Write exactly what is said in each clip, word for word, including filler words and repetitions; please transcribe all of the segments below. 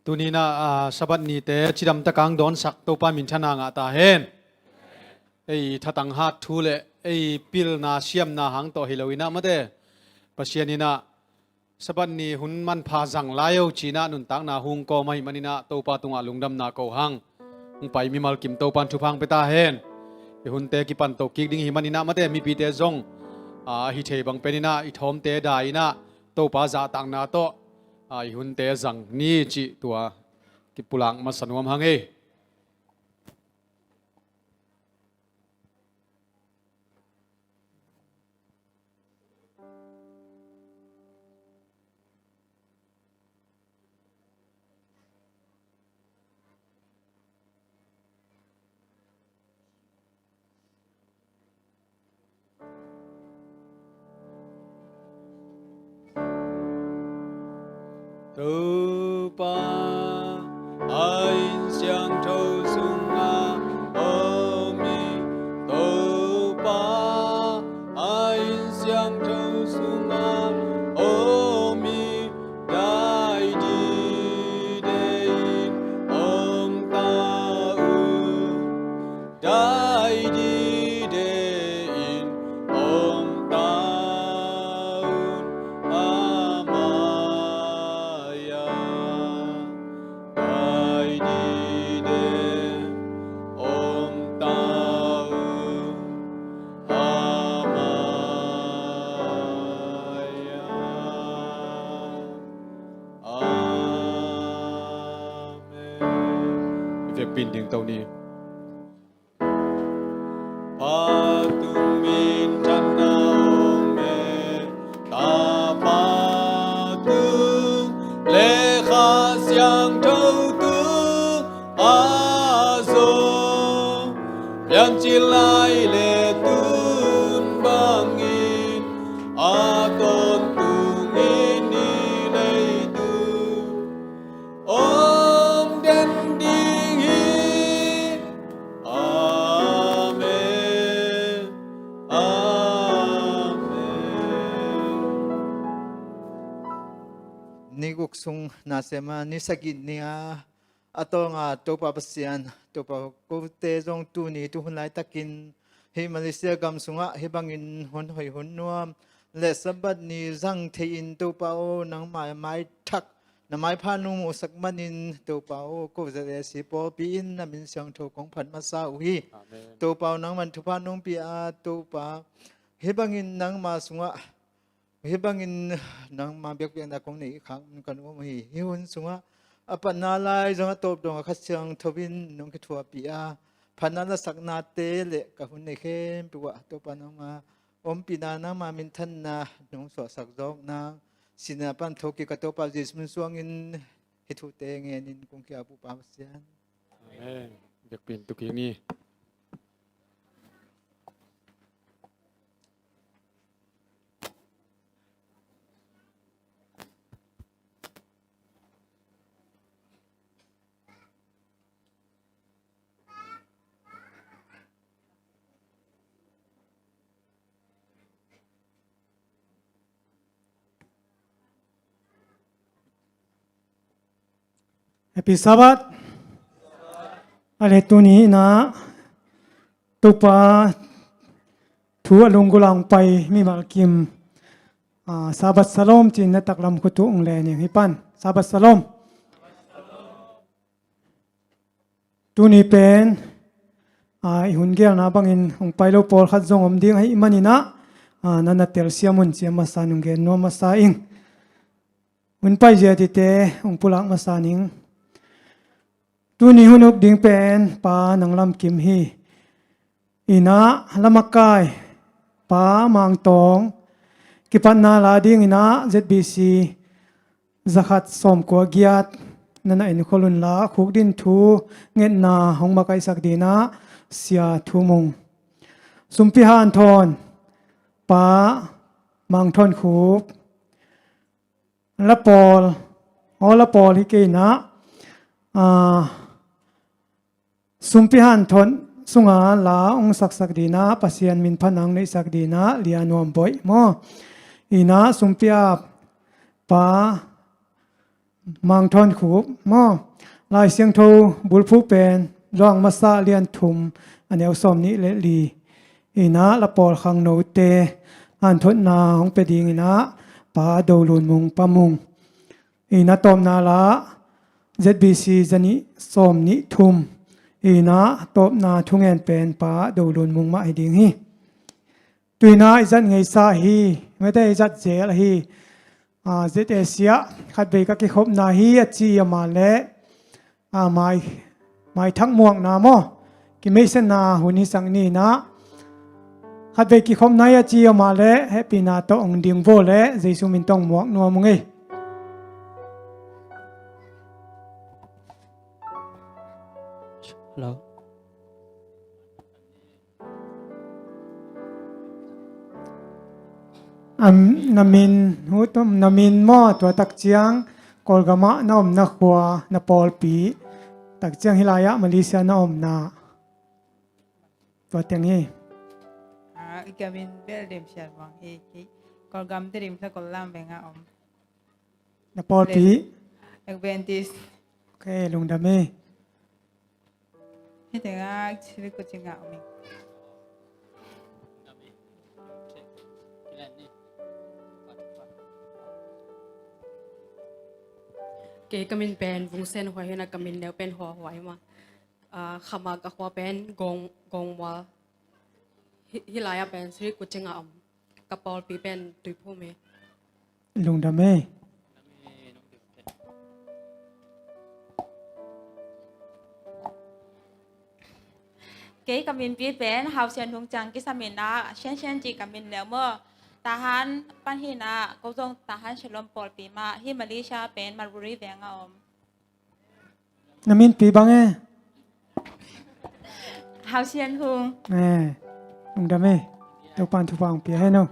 Tuni-in ah, aa, Sabbath nite cidam takin hong dawnsak Topa minthanna ngah ta hen. Ei thatang hat thu le ei pilna siamna hang tawh hi lo-in ah mate, Pasian in ah Sabbath ni hun manpha zang lai o ci-in ah nuntakna hong kawm ahih manin ah Topa tungah lungdamna ko hang. Hong pai mimal kim Topa in thupha hong pia ta hen. I hunte kipan to kik ding ahih manin ah mate, mipite zong, aa, a hi thei bang penin ah i thawmte dai-in ah Topa zahtakna tawh, aa, i hunte zang ni cih tua kipulak masa nuam hang ei. Topa a inn siangtho sungah om hi. Topa a inn siangtho sungah om hi. Dai dide in om ta un. Dai dide in om ta un, a mai-ah. Dai dide om ta un, a mai-ah. Amen. I vekpi-in ding to ni. Pa tung minthanna om e, Tapa tung le Kha Siangtho tungah zong, piancil lai le tun bangin a tawntungin i leitung om den ding hi. Amen. Amen. Ni guk sung nasem a ni sagih ni a, a tawng a Topa Pasian, Topa, kote zong tuni tuhun laitakin hih Malaysia gam sungah hih bangin hun hoih hun nuam le Sabbath ni zang thei-in, Topa aw, nangmah mai thak, na maipha nong musak manin, Topa aw, ko Z A C pawlpi in na min siangtho kong phat masa uh hi. Amen. Topa aw, nangman thupha nong pia a, Topa, hih bangin nangma sungah, hih bangin nangma biakpiakna kong neih khak ka nuam uh hi. Hih hun sungah a patna lai zong a tawp dong a Kha Siangtho in nong kithuahpih a, phatna lasaknate le ka hun neih khempeuh ah Topa nangma ompihna, nangma minthanna nong suahsak zawk nang, sihna pan thokik ka Topa Jesuh min suangin hih thute ngenin kong ki-ap uh Pa Pasian. Amen. Biakpi-in tu kik ni. Happy Sabbath. Ale tuni-in ah Topa thu a lunggulh a hong pai mimal kim, ah, Sabbath Shalom ci-in na taklam khut uh hong len ing. Hih pan Sabbath Shalom. Tuni pen, aa, i hun gelna bangin hong pai lo pawlkhat zong om ding ahih manin ah, aa, na na telsiam un ciam masa nung gen nuam masa ing. Hun paizia dite hong pulak masa ning. Tuni hun uk ding pen Pa Nang Lam Kim hi. Inah lamakai Pa Mang Tawng, kipatna la dinginah Z B C zakhat sawmkua giat na na enkhol unla, khukdin thu ngetna hong makaihsak dinah Sia Thu Mung. Sumpi hanthawn Pa Mang Thawn Khup, la pawl, aw la pawl hi kei inah, aa, sumpi hanthawn sungah la hong saksak dinah, Pasian min phatna hong neihsak dinah Lia Nuam Boih maw. Inah sumpi ap Pa Mang Thawn Khup maw, Lai Siangtho bulphuh pen Johan masa lian thum, a neu sawm nih le li. Ina la pawl khangnote hanthotna hong pia ding ina Pa Do Lun Mung, Pa Mung. Ina tawpna la Z B C zanih sawm nih thum. Ina tawpna thungen pen Pa Do Lun Mung mah hi ding hi. Tuina i zat ngeisa hi, mete i zat zel ahi. Ah, Z A C ah khatvei ka kikhopna hi a ci a mah le, ah, mai, mai thak muakna maw, kimeisetna hun hi sang ni na. Khatvei kikhopna hi a ci a mah le, hehpihna tawh ong ding vo le, Jesu min tawh muak nuam ung ei. Hello. Am, na min, hu tum, na min maw, tua tak ciang Kawlgam ah na omna khua, na pawlpi, tak ciang hih lai ah Malaysia na omna. Tua teng hi. Ah, ka min bel Dem Sian Vang hi, hi. Kawlgam Tedim Hlakol Lam Veng ah om. Na pawlpi? Adventist. Ok, lungdam hi. Hih tengah Sri Kuching ah om hi. Kei ka min pen Vung Sen Huai hi na, ka min neu pen Hua Huai mah. Ah, khama ka khua pen Gong, Gong Mual. Hi, hih lai ah pen Sri Kuching ah om. Ka pawlpi pen Tuiphum hi. Lungdam hi. Kei ka minpi pen Hau Sian Hung ciang kisam ina, Sian Sian ci ka min neu maw. Tahan pan hi na, ko zong Tahan Shalom pawlpi mah, hih Malaysia pen Marlborough Veng ah om. Na minpi bang e? Hau Sian Hung. Eh, lungdam e. Topan thupha ong pia hen o.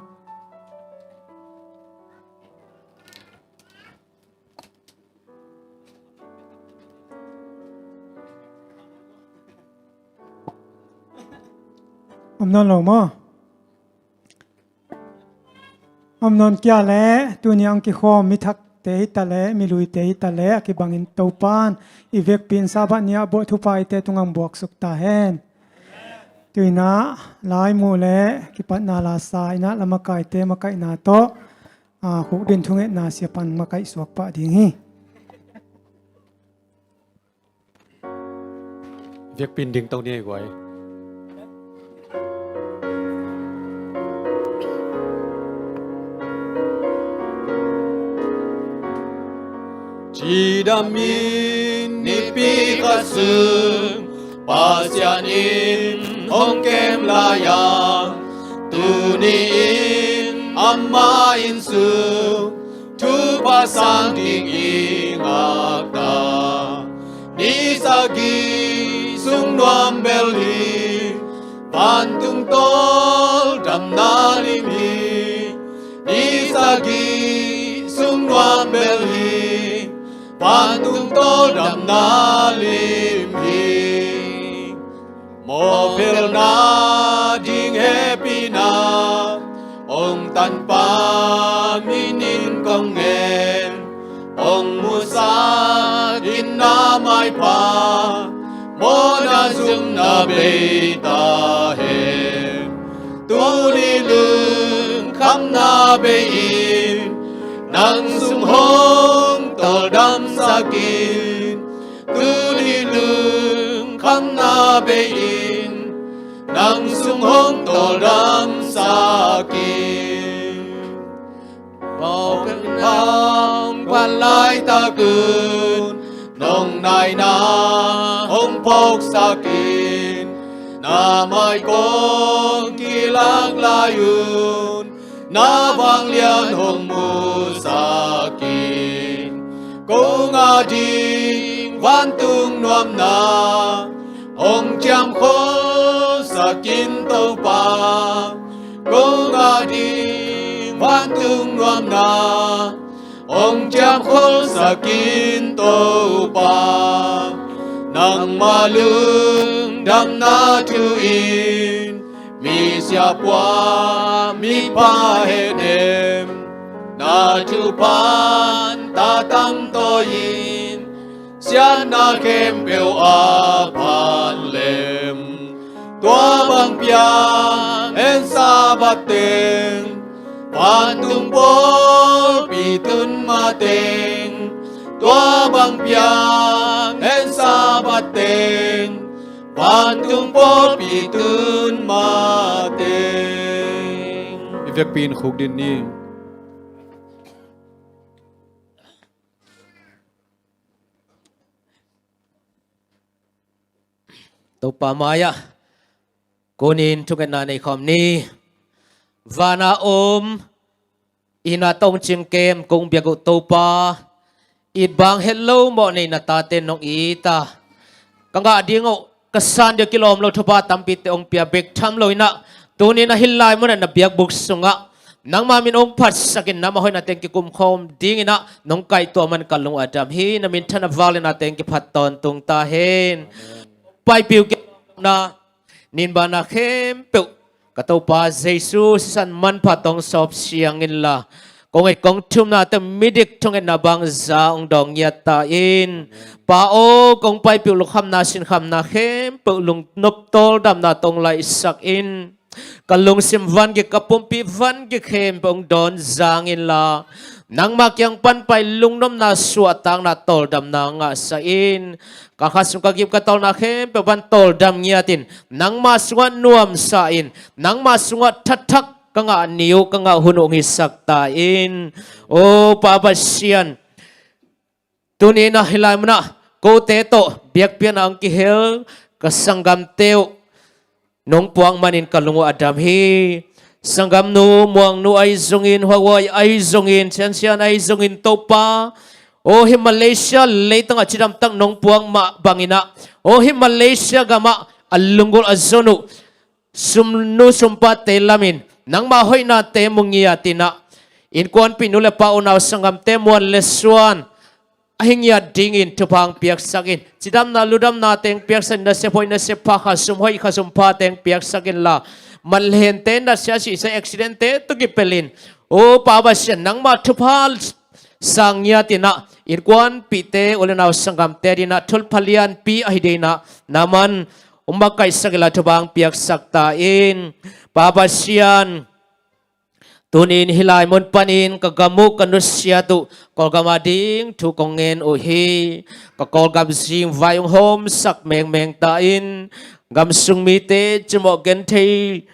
Om nawn lo maw? Om nawn kei leh, tuni a ong kikhawm mi thakte hi ta leh, mi luite hi ta leh, a kibangin Topan i vekpi in Sabbath ni ah bawh thupha eite tungah buaksuk ta hen. Tuina lai muh leh kipatna la sa ina, la makaite makaihna tawh, a, khukdin thungetna siapan makaih suak pah ding hi. Vekpi in ding to ni ei guai. Cidam in nipi khat sung Pasian in hong kem lai-a, tuni in amah inn sung thupha sang ding i ngak ta. Ni sagih sung nuam bel hi, vantung tawldamna lim hi. Ni sagih sung nuam bel hi, vantung tawldamna lim hi. Mawhpelna ding hehpihna ong tanpa minin kong ngen, ong musak in na maipha, mawhna zong na bei ta hen. Tuni lungkhamna bei in, nang sung hong tawldamsak in. Tuni lungkhamna bei in, nang sung hong tawldamsak in. Pawlpi pan laitak un, nong naina hong phawksak in. Na mai kong kilak lai un, na vanglian hong musak in. Kong a ding vantung nuamna hong ciamkholsak in Topa. Kong a ding vantung nuamna hong ciamkholsak in Topa. Nangma lungdamna thu in, misiah pua mipha hehnem, na thupha a tangtawi in, siatna khempeuh a phat lem. Tua bang piang en Sabbath teng, vantung pawlpi tun mateng. Tua bang piang en Sabbath teng, vantung pawlpi tun mateng. I vekpi in khuk din ni. Topa mai-ah kunin thungetna nei khawm ni. Vana om, ina tongcing kem kong biak uh Topa, it bang het lo mawh nei na tate nong it a, ka ngah ding uh ka san dia kilawm lo thupha tampite hong pia bek tham lo inah, tunin a hih lai munah na biakbuk sungah nangma min hong phatsakin nangma hoihna teng kikum khawm dinginah nong kaihtuah man ka lung a dam hi. Na minthanna vak le na teng kiphat tawntung ta hen. Paipih uh kei na, ninbana khempeuh ka Topa Jesu sisan manpha tawh sawp siang inla, kong et kong thumna tawh midik thungetna bangza hong dawng ngiat ta in. Pa aw, kong paipih uh lukhamna sinkhamna khempeuh lungnop tawldamna tawh hong laihsak in. Ka lungsim vangik, ka pumpi vangik khempeuh hong dawn zang inla, nangma kiang pan pai lungnopna, suahtakna, tawldamna ngahsak in. Ka kha sung ka gim ka tawlna khempeuh pan tawldam ngiatin, nangma sungah nuamsa in, nangma sungah thathak ka ngah ni uh, ka ngah hun uh hong hisak ta in. O Pa Pasian, tunin a hih lai munah kote tawh biakpiakna hong kihel ka sanggamte uh nong puak manin ka lung uh a dam hi. Sanggamnu Muangnu ahi zongin, Huaihuai ahi zongin, Siansian ahi zongin, Topa aw, hih Malaysia leitangah cidamtak nong puak mah banginah, aw, hih Malaysia gamah a lunggulh a zon uh sumnu sumpate lamin nangma hoihnate mu ngiatinah, innkuanpih nu le pa, unau sanggamte muan le suan ahi ngiat dingin thupha hong piaksak in. Cidamna ludamna teng piaksak in, nasep hoih nasep pha, khasum hoih khasum pha teng piaksak inla, manlente, nasia sihsia accidentte tawh kipelin, o Pa Pasian, nangma thupha sang ngiatinah, innkuanpihte, u le nau sanggamte dinah thupha lianpi ahi dinah, nangman hong makaihsak inla thupha hong piaksak ta in. Pa Pasian, tunin hih lai mun panin ka gam uh ka nusiat uh Kawlgam a ding thu kong ngen uh hi. Ka Kawlgam zingvai hong hawmsak mengmeng ta in. Gam sung mite cimawh genthei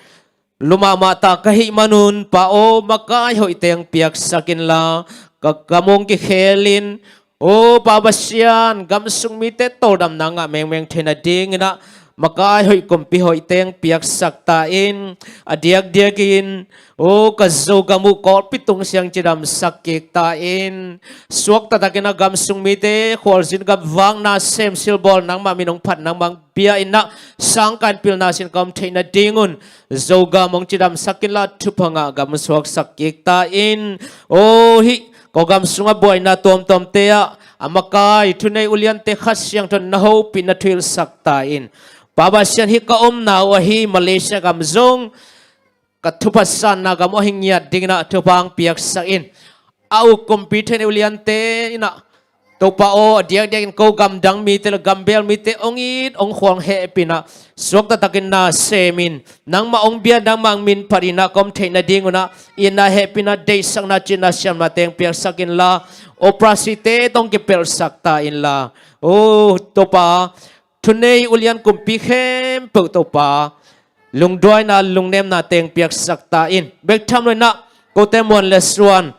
lua mahmah ta ka hih manun, Pa aw, makai hoih teng piaksak inla, ka gam hong kikhelin, o Pa Pasian, gam sung mite tawldamna ngah mengmeng theihna dinginah makai hoih, kumpi hoih teng piaksak ta in. A diakdiakin, o, ka Zogam uh Kawlpi tung siang cidamsak kik ta in. Suakta takin a gam sung mite khualzin gam vakna sem silbawl, nangmah min hong phat, nangmah hong bia inah sangkan pilna sin ka om theihna dingun Zogam hong cidamsak inla, thupha ngah gam suaksak kik ta in. O, hih Kawlgam sungah buaina tuamtuamte ah a makai thunei uliante Kha Siangtho in na hopih, na thuhilhsak ta in. Pa Pasian, hih ka omna uh ahi Malaysia gam zong ka thupha sanna gam uh ahi ngiat dinginah thupha hong piaksak in. A uk kumpi thunei uliante inah, Topa aw, a diakdiakin ko gamdang mite le gambel mite hong it hong khual hong hehpihna, suakta takin na semin, nangmah hong bia, nangmah hong min phatinah ka om theihna dingunah itna, hehpihna, deihsakna, cihna, siamna teng piaksak inla, operasite tawh hong kipelhsak ta inla. O Topa, thunei ulian kumpi khempeuh Topa, lungduaina, lungnemna teng piaksak ta in. Bek tham lo inah kote muan le suan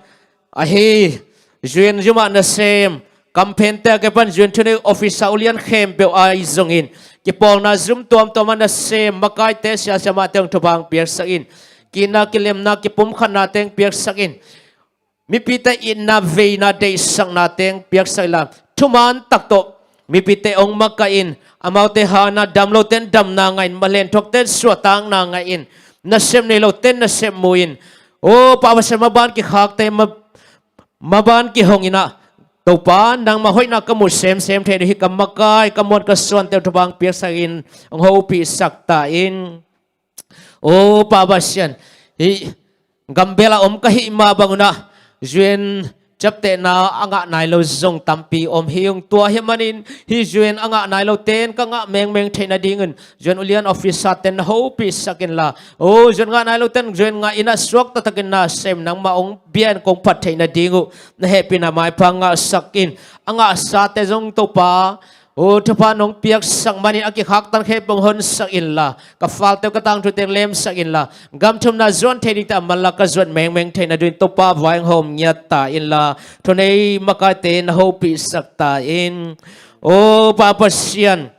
ahi, U N U mah nasem, kamphente a kipan U N thunei officer ulian khempeuh ahi zongin, kipawlna zum tuamtuam a nasem makaite, siasia mahte hong thupha hong piaksak in. Kihna, kilemna, kipumkhatna teng piaksak in. Mipite itna, veina, deihsakna teng piaksak inla, thuman tak tawh mipite hong makaih in. Amaute hana, dam lote in damna ngah in, malenthuakte in suahtakna ngah in, nasep nei lote in nasep mu in. O Pa Pasian, maban kikhakte, ma-, maban kihong inah, Topa, nangmah hoihna ka muh semsem thei ding hi. Ka makai, ka muan ka suante uh thupha hong piaksak in, hong hopihsak ta in. O Pa Pasian, hih gambel ah om ka hih mah bangunah U N ciaptehna a ngah nai lo zong tampi om hi ung. Tua hi manin hih U N a ngah nai lote in ka ngah mengmeng theih nadingin U N ulian officer ten na hopihsak inla, o U N ngah nai lote in U N ngah in a suakta takin na sem nangmah hong bia in kong phat theih nading uh na hehpihna maipha ngahsak in. A ngahsate zong Topa, o thupha nong piaksak manin a kikhaktan khempeuh honsak inla, ka falte uh ka tangthu teng lemsak inla, gam thumna zuan thei dingte a manla ka zuan mengmeng theih nadingin Topa vai hong hawm ngiat ta inla, thunei makaite na hopihsak ta in. O Pa Pasian,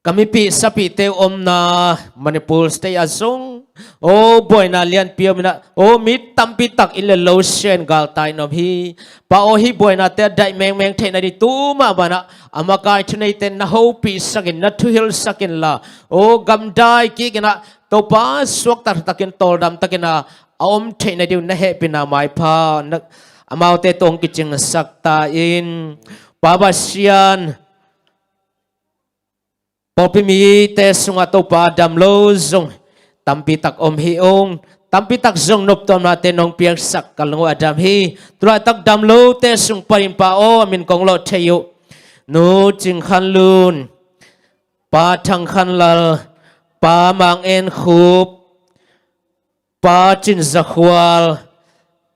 ka mipih sapihte uh omna Manipur State ah zong, o buaina lianpi om inah, o mi tampi tak inn le lo sia in galtai in om hi. Pa aw, hih buainate a daih mengmeng theih nading tu mahmah inah a makai thuneite na hopihsak in, na thuhilhsak inla, o gamdai kik inah Topa suakta takin tawldam takin a om theih nading uh na hehpihna maipha na, amaute tawh hong kicingsak ta in. Pa Pasian, pawlpi mite sungah Topa dam lo zong tampi tak om hi ung. Tampi tak zong noptuamnate nong piaksak ka lung uh a dam hi. Tulaitak dam lote sung panin Pa aw, a min kong lawh thei uh Nu Cing Khan Lun, Pa Thang Khan Lal, Pa Mang En Khup, Pa Cin Za Khual,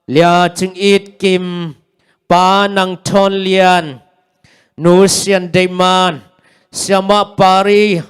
Lia Cing It Kim, Pa Nang Thawn Lian, Nu Sian Dei Man, Siamah Pari,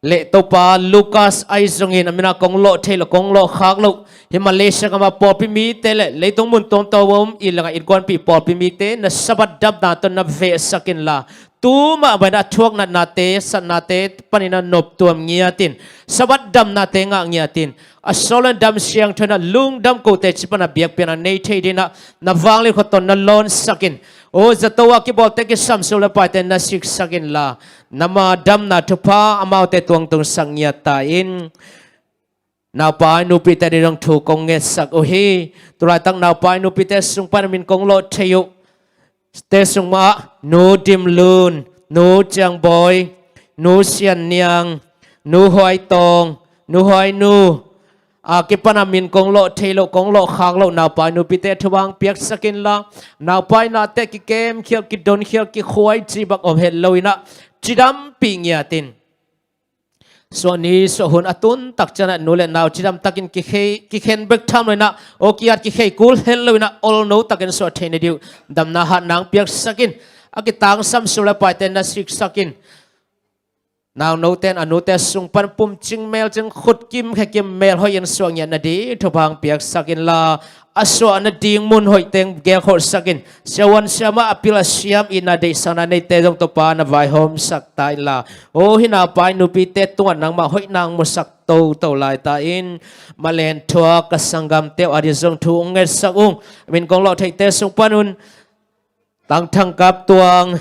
le Topa Lucas Aizong in a min a kong lawh thei lo, kong lawh khak lo, hih Malaysia gam a pawlpi mite le leitung mun tuamtuam a om i langah innkuanpih pawlpi mite na Sabbath damna tawh na vehsak inla, tu mahmah in a thuak natnate, satnate panin a noptuam ngiat in, Sabbath damnate ngah ngiat in, a sawlin dam siangtho in a lungdam ko teci pan a biakpiakna nei thei dingin a na vanglian khua tawh na lawnsak in. O zato a kibawlte kisam sum le paite na siksak inla, nangma damna thupha amaute tuangtungsak ngiat ta in. Naupai nupite ading zong thu kong ngetsak uh hi. Tulaitak naupai nupite sung pan a min kong lawh thei uh te sung mah Nu Dim Lun, Nu Ciang Bawi, Nu Sian Niang, Nu Huai Tawng, Nu Huai Nu, a kipan a min kong lawh thei lo, kong lawh khak lo naupai nupite thupha hong piaksak inla, naupai nate kikemkhial, kidonkhial, kikhuai cih bang om het lo inah cidampih ngiat in, suahni suahhun a tun tak ciangah nu le nau cidam takin kikhei, kikhen bek tham lo inah, aw ki-at kikhei kul het lo inah olno takin suah thei nading uh damna hatna hong piaksak in. A kitangsam sum le paite na siksak in. Naunote in a nute sung pan pumcing melcing, khutkim khekim, melhoih in suah ngiat nading thupha hong piaksak inla, a suah nading mun hoih teng gelkholhsak in. Siavuan siamah a pil a siam, itna deihsakna neite zong Topa na vaihawmsak ta inla, o hih naupai nupite tungah nangmah hoihna hong musak toto lai ta in. Malen thuak ka sanggamte uh ading zong thu hong ngetsak ung. A min kong lawh theite sung panun Tang Thang Kap Tuang,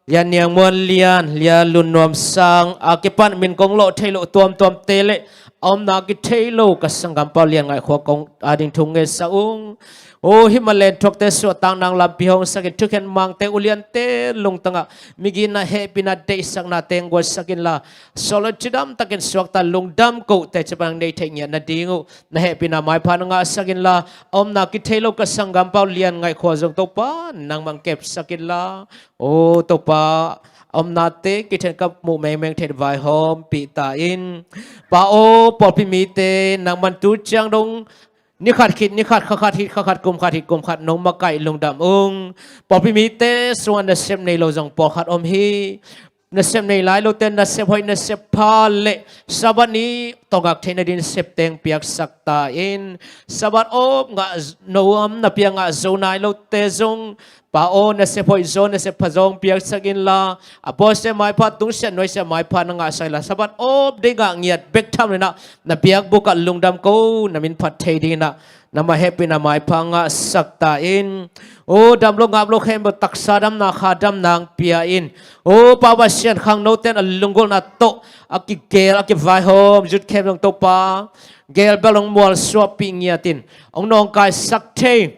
Lia Niang Muan Lian, Lia Lun Nuam Sang, a kipan min kong lawh thei lo tuamtuamte le a omna kithei lo ka sanggam Pau Lian Ngaih Khua kong ading thu ngetsak ung. O hih Malen thuakte suahtakna lampi hong sak in, thukhen mangte uliante lungtangah migitna hehpihna deihsakna teng guatsak inla, sawlin cidam takin suakta lungdam ko teci pan hong nei theih ngiat nading uh na hehpihna maipha na ngahsak inla, a omna kithei lo ka sanggam Pau Lian Ngaih Khua zong Topa nangmah hong kepsak inla, o Topa, a omnate kithen ka muh mengmeng theih vaihawmpih ta in. Pa aw, pawlpi mite nangman tu ciang dong ni khat khit ni khat, kha khat khit kha khat, kum khat khit kum khat nong makaih lungdam ung. Pawlpi mite sungah nasep nei lo zong pawlkhat om hi. Nasep nei lai lote nasep hoih nasep pha le Sabbath ni tawngak theih nading sep teng piaksak ta in. Sabbath awp ngah nuam napi a ngah zo nai lote zong Pa aw, nasep hoih zaw nasep pha zaw hong piaksak inla, a pawlsia maipha, tungsiah nuaisiah maipha na ngahsak inla, Sabbath awp ding ngah ngiat bek tham lo inah na biakbuk ah lungdam ko, na min phat thei ding inah nangmah hehpihna maipha ngahsak ta in. O dam lo ngap lo khempeuh taksa damna, kha damna hong pia in. O Pa Pasian, khangnote in a lunggulhna tawh a kigel a kivaihawm youth camp zong Topa, gel bel hong mualsuahpih ngiat in, hong nawngkaisak thei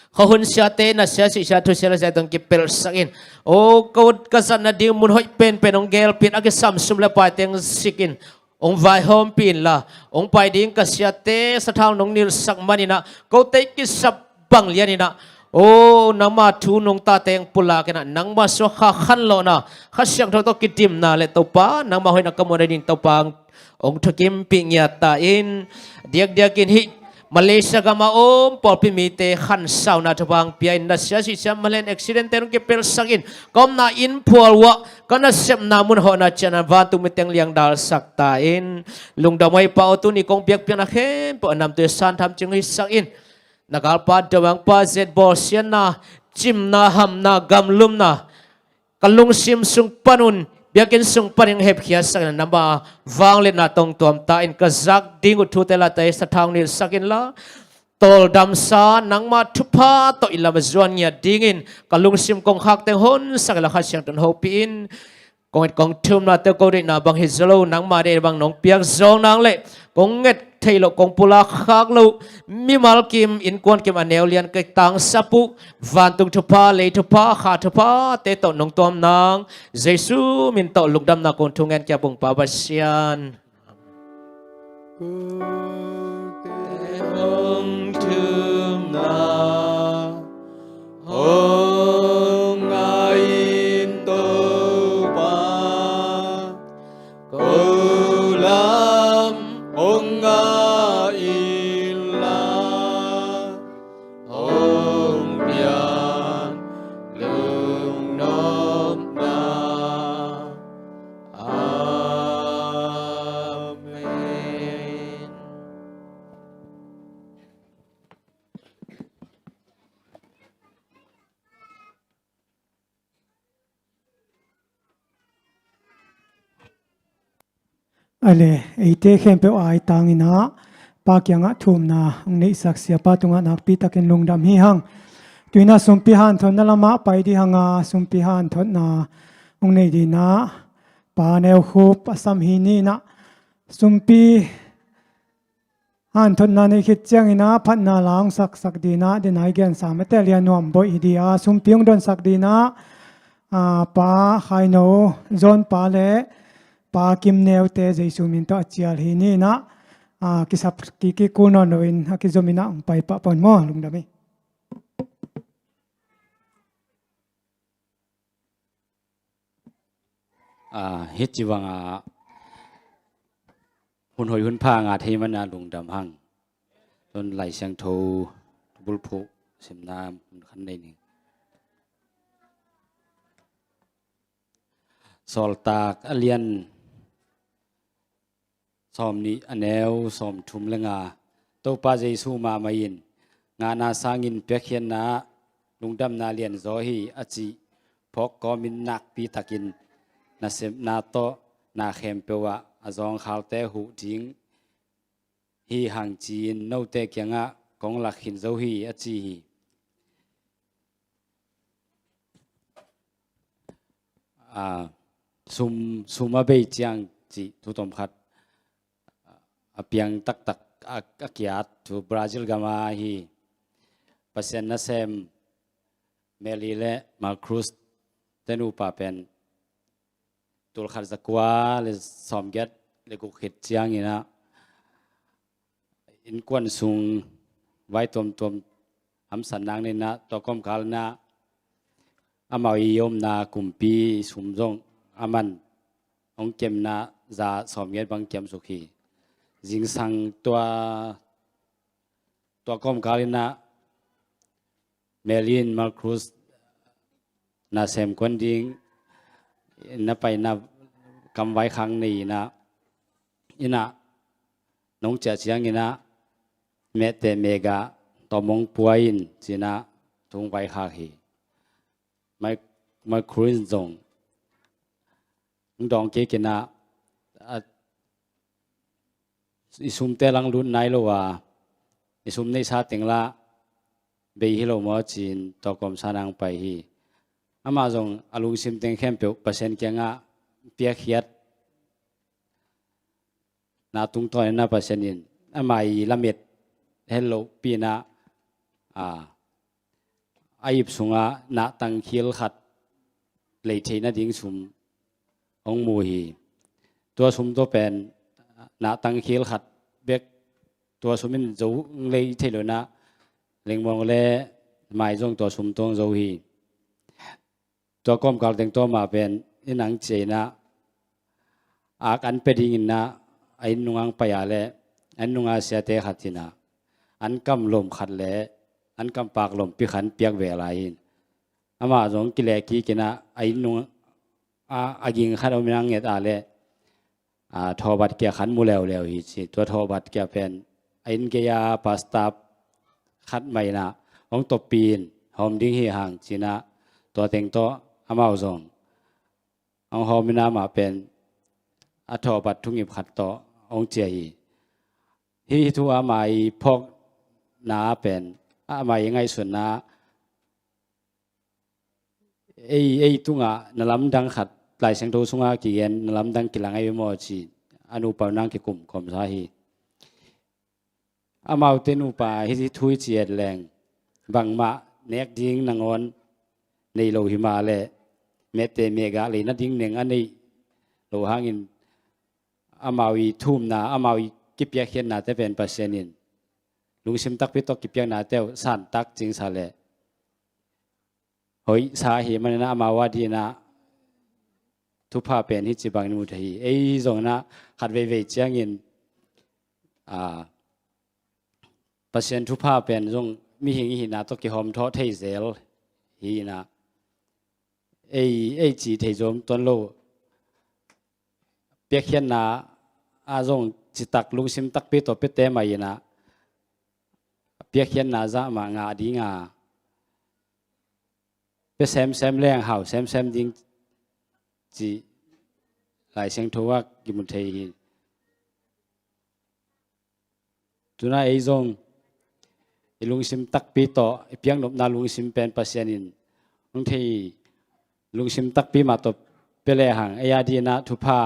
khuahun siate, nasia sihsia, thusia lasia tawh kipelhsak in. O ko ka zat nading mun hoih penpen hong gelpih in, a kisam sum le paite hong sik in. hong vaihawmpih inla, hong pai ding ka siate sathau nong nilhsak maninah, kote kisap bang lianinah, o, nangma thu nungtate hong pulak inah, nangma suak kha khanlawhna, Kha Siangtho tawh kidimna le Topa, nangma hoihna ka muh nading Topa hong thukimpih ngiat ta in, diakdiakin hih Malaysia gama om pawlpi mite khansauna thupha hong pia in, na sia sihsia malen accident te hong kipelsak in, ka omna inn phual uah ka nasepna mun hawhna ciangin vantung mite hong liangdalsak ta in, lungdam ahi Pa aw, tuni kong biakpiakna khempeuh a namtui a santham cing hisak in, na galpa Dawangpa zetbawl siatna, cimna, hamna, gamlumna, ka lungsim sung panun, biakinn sung panin hepkhiatsak in, nangma vangliatna tawh hong tuam ta in, ka zak ding uh thute late sathau nilhsak inla, tawldamsa nangma thupha tawh i lam a zuan ngiat dingin ka lungsim kongkhakte hong honsak inla, Kha Siangtho in hopih in, kong et kong thumnate ko deihna bang hi zaw lo, nangma deihna bang nong piak zawng nang le kong et theih loh, kong pulak khak loh mimal kim, innkuan kim a neu lian ka tangsap uh vantung thupha, lei thupha, kha thuphate tawh nong tuam nang, Jesu min tawh lungdamna kong thungen kia, Pungpa Pasian. Kote hong thumna hong ngah in Topa, ko lam hong ngah inla, hong piak lungnopna. Amen. A le, eite khempeuh a i tangin ah Pa kiangah thumna hong neihsak siapa tungah nakpi takin lungdam hi hang. Tuinah sumpi hanthotna lamah pai dih hang a, sumpi hanthotna hong nei dinah Pa Neu Khup a sam hi ninah, sumpi hanthotna neih khit ciangin ah phatna la hong saksak dinah, denai gensa mate lian nuam boih hi di a, sumpi hong donsak dinah, ah, Pa Khaino Zawnpa le Pa Kim Neute Jesu min tawh a cial hi ninah, ah, kisap ki, kikul nawn loin a kizom inah hong pai pah pawn maw, lungdam hi. Ah, hih ci bangah hun hoih hun pha ngah thei mana lungdam hang. Tun Lai Siangtho bulphuh simna hun khan nei ning. Sawltak a lian sawmnih a neu sawmthum le nga. Topa Jesu mahmah in ngahna sangin piakkhiatna ah lungdamna lianzaw hi a cih phawk kawmin nakpi takin nasepna tawh na khempeuh ah a zawngkhalte huh ding hi hang ci-in note kiangah kong lak khin zo hi a ci hi. Ah, sum, sum a bei ciang cih thu tom khat a piang taktak a, a kiat thu Brazil gama hi. Pasian nasem Meli le Marcruz te nupa pen tulkhat zakua le sawmgiat le guk khit cianginah innkuan sung vai tuamtuam hamsat nak ninah tua kawmkal inah amau i omna kumpi sum zong a man hong kemna za sawmgiat bang kiamsuk hi. Zingsang tua, tua kawmkal inah Meli in Marcruz nasem kuan ding na paina kam vaikhak nei inah, inah nong ciah cianginah mehte mega tawmong pua in cinah tung vaikhak hi. Mai, Marcruz zong dawng kik inah, a, i sumte lang lut nai lo a, i sum neihsa teng lah bei hi lo maw ci-in tawkawmsa nang pai hi. Amah zong a lungsim teng khempeuh Pasian kiangah piakkhiat na tungtawn inah Pasian in amah i lamet het lohpi inah, a, a ip sungah nahtang khil khat lei theih nading sum hong mu hi. Tua sum tawh pen na tangkhil khat bek tua sum in zo lei thei lo inah, lengmuang le mai zong tua sum tawng zo hi. Tua kawmkal teng tawh mah pen i nang cia inah, ak an pia ding inah, a inn nungah pai a le, a inn nunga siate khat inah an kam lom khat le an kam pak lompi khat piak ve lai in, amah zong kileh kik inah, a inn nung a, a ging khat om inah nget a le, a, thawhbat kia khan mu leuleu hi ci. Tua thawhbat kia pen a inn gei-a pastor khat mah inah hong toppi in, hawm ding hi hang ci inah, tua teng tawh amau zong hong hawm inah, amah pen a thawhbat thungip khat tawh hong cia hi. Hih thu amah i phawkna pen, amah i ngaihsutna, ei, ei tungah na lamdang khat, Lai Siangtho sungah kigen na lamdang kilang ahi maw ci, a nupa nang kikum khawmsa hi. Amaute nupa hih thu i ci et leng, bangmah nek ding nangawn nei lo hi mah le, mette megah lei nading neng a nei lo hangin, amau i thumna, amau i kipiakkhiatnate pen Pasian in lungsim takpi tawh kipiaknate uh santak cingsa le hoihsa hi manin, amau a dingin ah thupha pen hih ci bangin mu thei hi. Ei zong inah khat veivei ciangin, a, Pasian thupha pen zong mihing i hihna tawh kihawm thawh thei zel hi inah, ei, ei cih thei zom tuan lo. Piakkhiatna ah zong citak lungsim takpi tawh piate mah inah, piakkhiatna zah mah ngah ding a, pia semsem leng hau semsem ding cih Lai Siangtho ah kimu thei hi. Tu-in ah ei zong i lungsim takpi tawh i piaknopna lungsim pen Pasian in hong thei, lungsim takpi mah tawh pia lehang ei a dingin ah thupha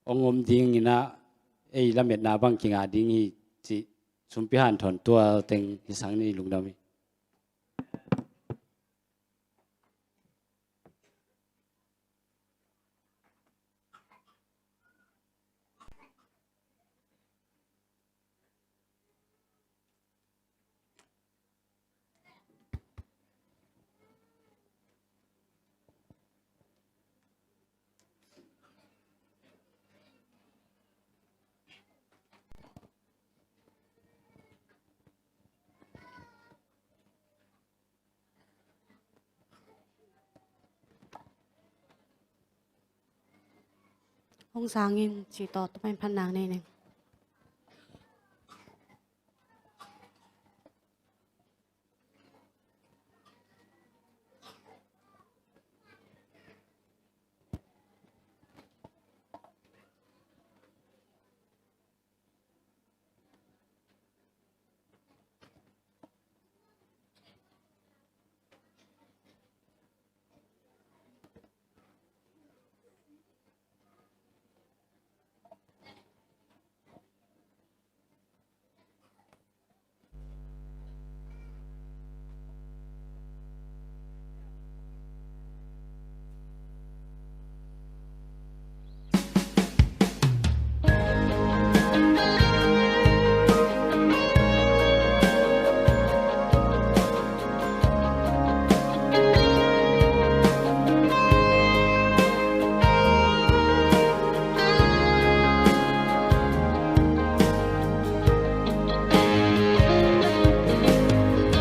hong om ding inah, ei lametna bang kingah ding hi cih sumpi hanthawn tua teng hi sang ni, lungdam hi. Hong sang in ci tawh, Topa in phatna nei ning.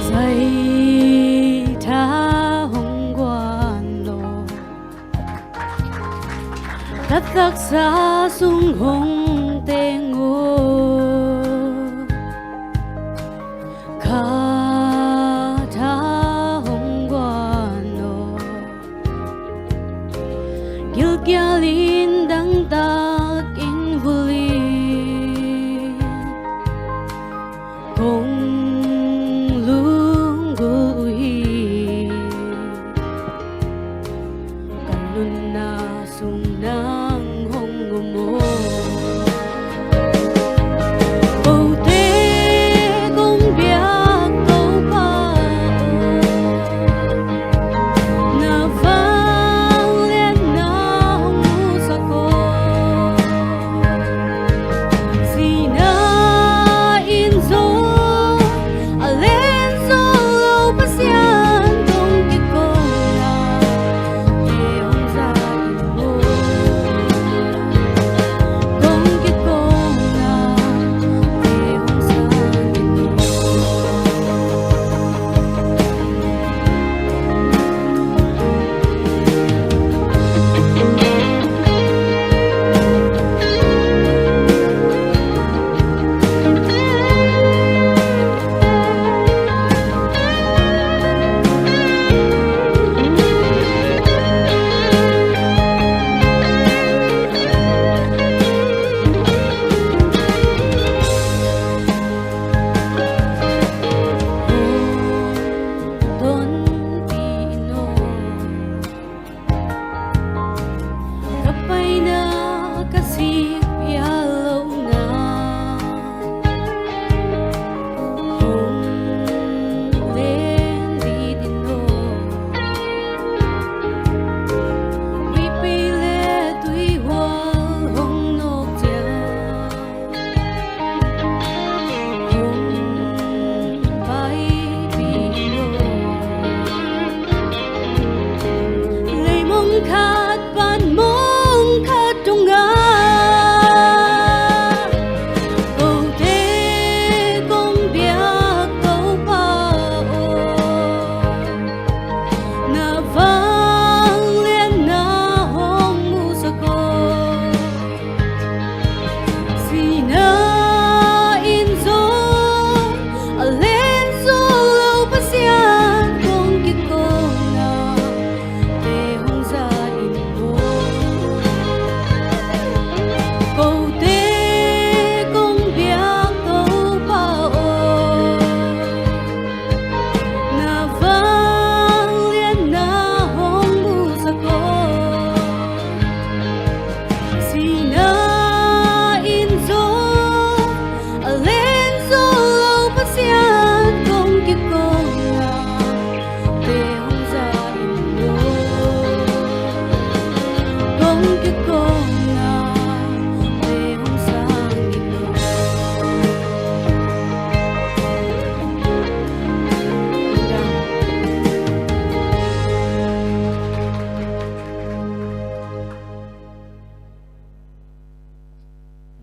Zai tha hong guan lo, ka taksa sung hong teng o. Ka tha hong guan o, gilkial in dangtak in vul in, kong lunggulh uh hi. Ka nunna sung nang hong om o.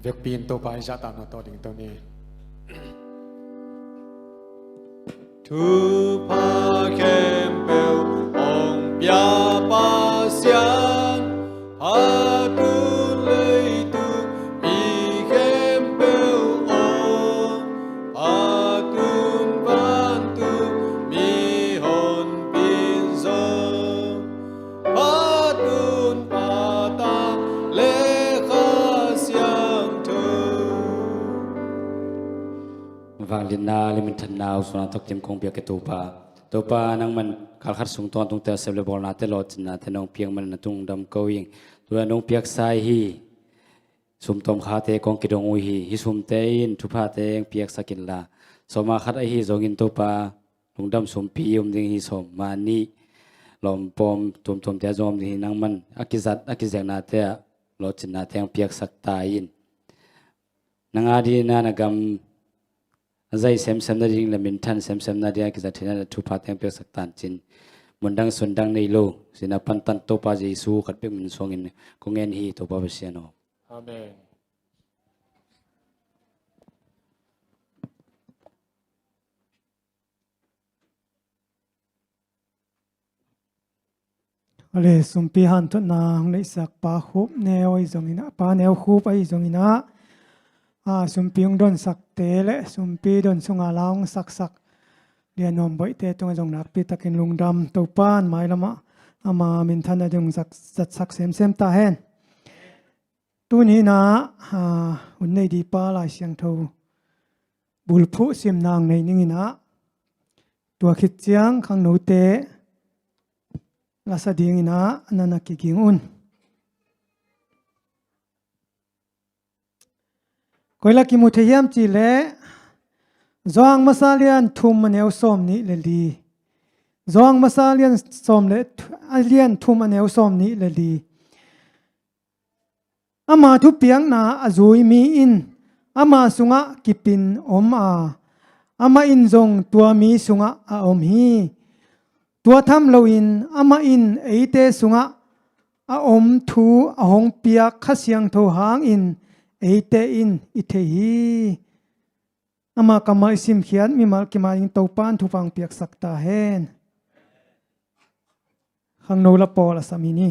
Vekpi in Topa i zahtakna tawh dingto ni. Thupha khempeuh hong pia Pasian, phatun leitung mi khempeuh aw, phatun vantung mihonpi zong, phatun Pa, Ta le Kha Siangtho. Vangliatna le minthanna, usuna toktim kong piak e Topa. Topa, nangman kalkhat sung tawntungte a sep le bawlnate, lawhcinnate nong piak man na tung dam ko ing. Tua nong piaksa hi. Sum tawmkhate kong kidong uh hi. Hih sumte in thuphate hong piaksak inla, sawma khat ahi zongin Topa, lungdam sumpi i om ding hi. Sawma nih lawmpawm tuamtuamte ah zong om ding hi. Nangman a kizat a kizeknate ah lawhcinnate hong piaksak ta in. Nang a dingin na gam a zai semsem nading le minthan semsem nading a kizat theihna le thuphate hong piaksak ta in cin. Mundang sundang nei lo, sina pantan Topa Jesu khat pek min suangin kong ngen hi Topa Pasian aw. Amen. Ale, sumpi hanthotna hong neihsak Pa Khup Neu ahi zongin ah, Pa Neu Khup ahi zongin ah, a, sumpi hong donsakte le sumpi don sunga la hong saksak Lian Nuam Boihte tungah zong nakpi takin lungdam. Topa in mailamah ama minthan a ding zat, zatsak semsem ta hen. Tuni in ah, a, hun nei ding pa Lai Siangtho bulphuh simna hong nei ning in ah, tua khit ciang khangnote lasa ding in ah na na kiging un. Koi la kimu thei hiam cih leh, Johan Masa lian thum a neu sawm nih le li. Johan Masa lian sawm le th-, a lian thum a neu sawm nih le li. Ama thupiakna a zui mi in ama sungah kipin om a, amah in zong tua mi sungah a om hi. Tua tham loin amah in eite sungah a om thu a hong piak Kha Siangtho hangin eite in i thei hi. Ama kammal i simkhiat mimal kim a ding Topa in thupha hong piaksak ta hen. Khangno la pawl a sam hi ni.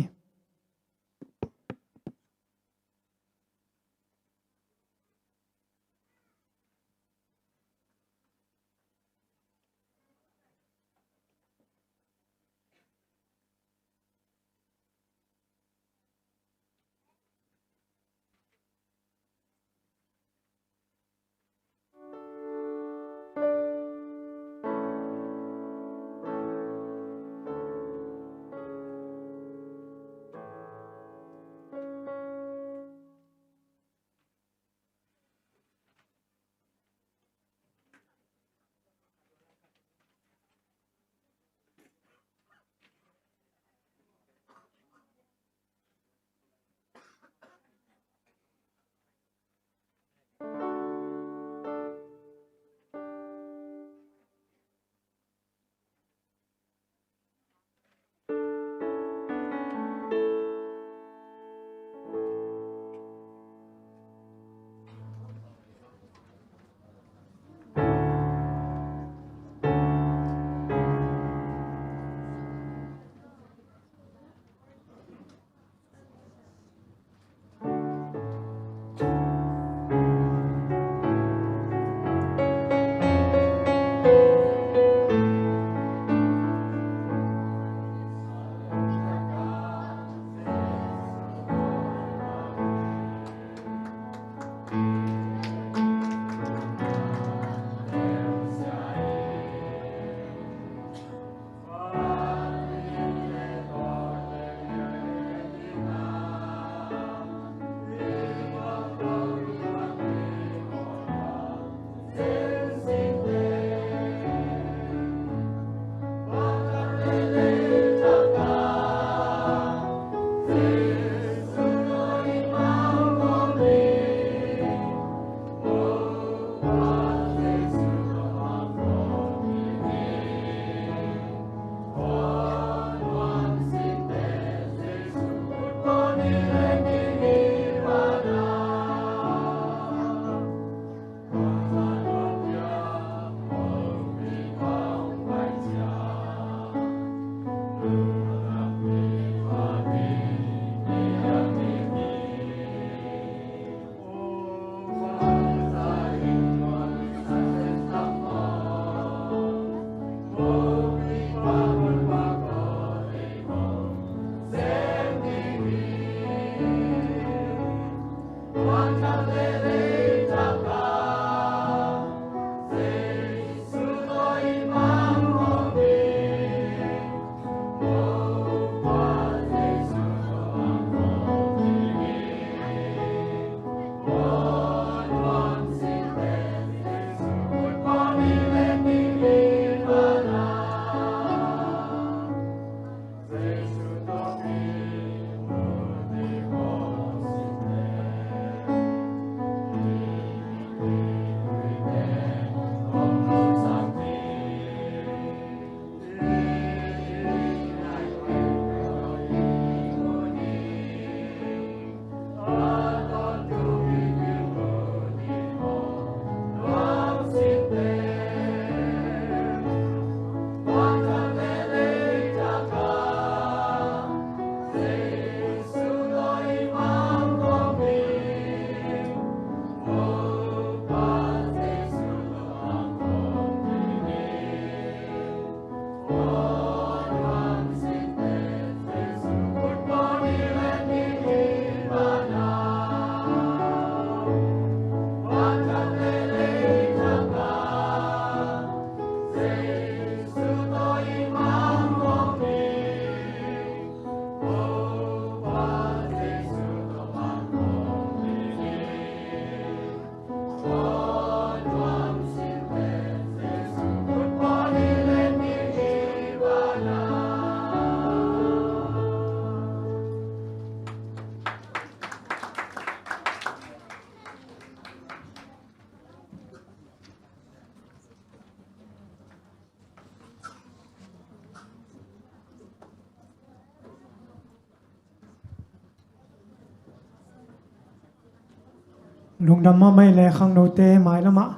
Lungdam mahmah ei le khangnote mailamah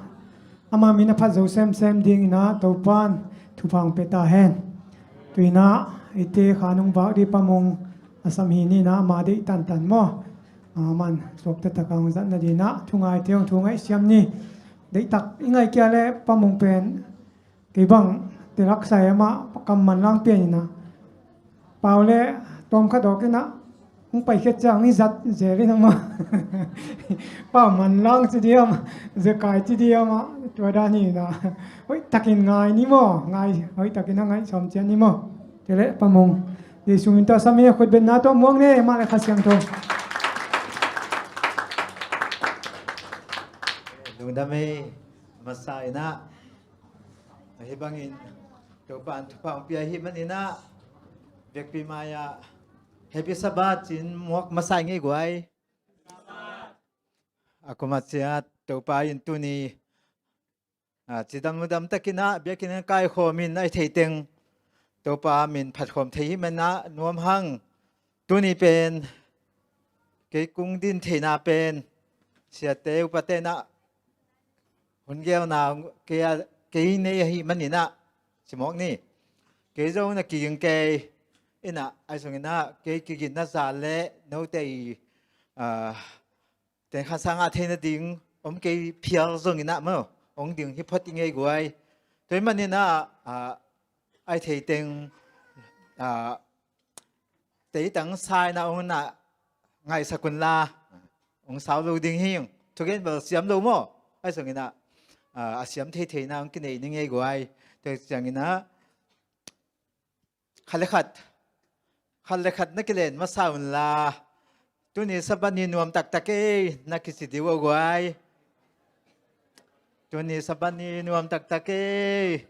ama min a phat zo semsem dinginah Topan thupha hong pia ta hen. Tuinah eite kha nung vak dih Pa Mung a sam hi ninah ama deih tantan maw? Aman suakta taka hong zat nadinah thu ngaite hong thu ngaihsiam ni. Deihtak i ngaih kia le Pa Mung pen kei bang telak sai amah kam manlang pian inah pau le tawm khat awk inah hong paikhiat ciang i zat zel in amah pau manlang ci diam, zekai ci diam ah, tua dan hi inah hoih takin ngai ni maw? Ngai, hoih takin a ngaih sawm cian ni maw? Tua le Pa Mung, Jesu min tawh a sam hi. A khutbetna tawh muang ne, amah le Kha Siangtho. Lungdam ei. Masa inah ahi bangin Topan thupha hong pia ahi maninah vekpi mai-ah Happy Sabbath ci-in muak masa i ngei guai. A kuamah ciat Topa in tuni, ah, cidam ludam takinah biakinn ah kaikhawm in a i theiteng Topa min phatkhawm thei hi manah nuam hang. Tuni pen kei kong din theihna pen siate upate inah hun geelna kei a, kei nei ahi maninah ci mawk ni. Kei zong na kiging kei inah, ahi zonginah kei kiginna za le note i, ah, tenkhansa ngah theina ding om kei phial zonginah maw, hong ding hi phot i ngei guai. Tua hi maninah, ah, a i theiteng, ah, teitang sa inah hong na ngaihsak unla hong sau lo ding hi. Thugen bel siam lo maw? Ahi zonginah, ah, a siam theitheina hong kinei ni ngei guai. Tua cianginah khat le khat, khat le khat na kilen masa unla, tuni Sabbath ni nuam taktak ei na kici dih uh a guai. Tuni Sabbath ni nuam taktak ei.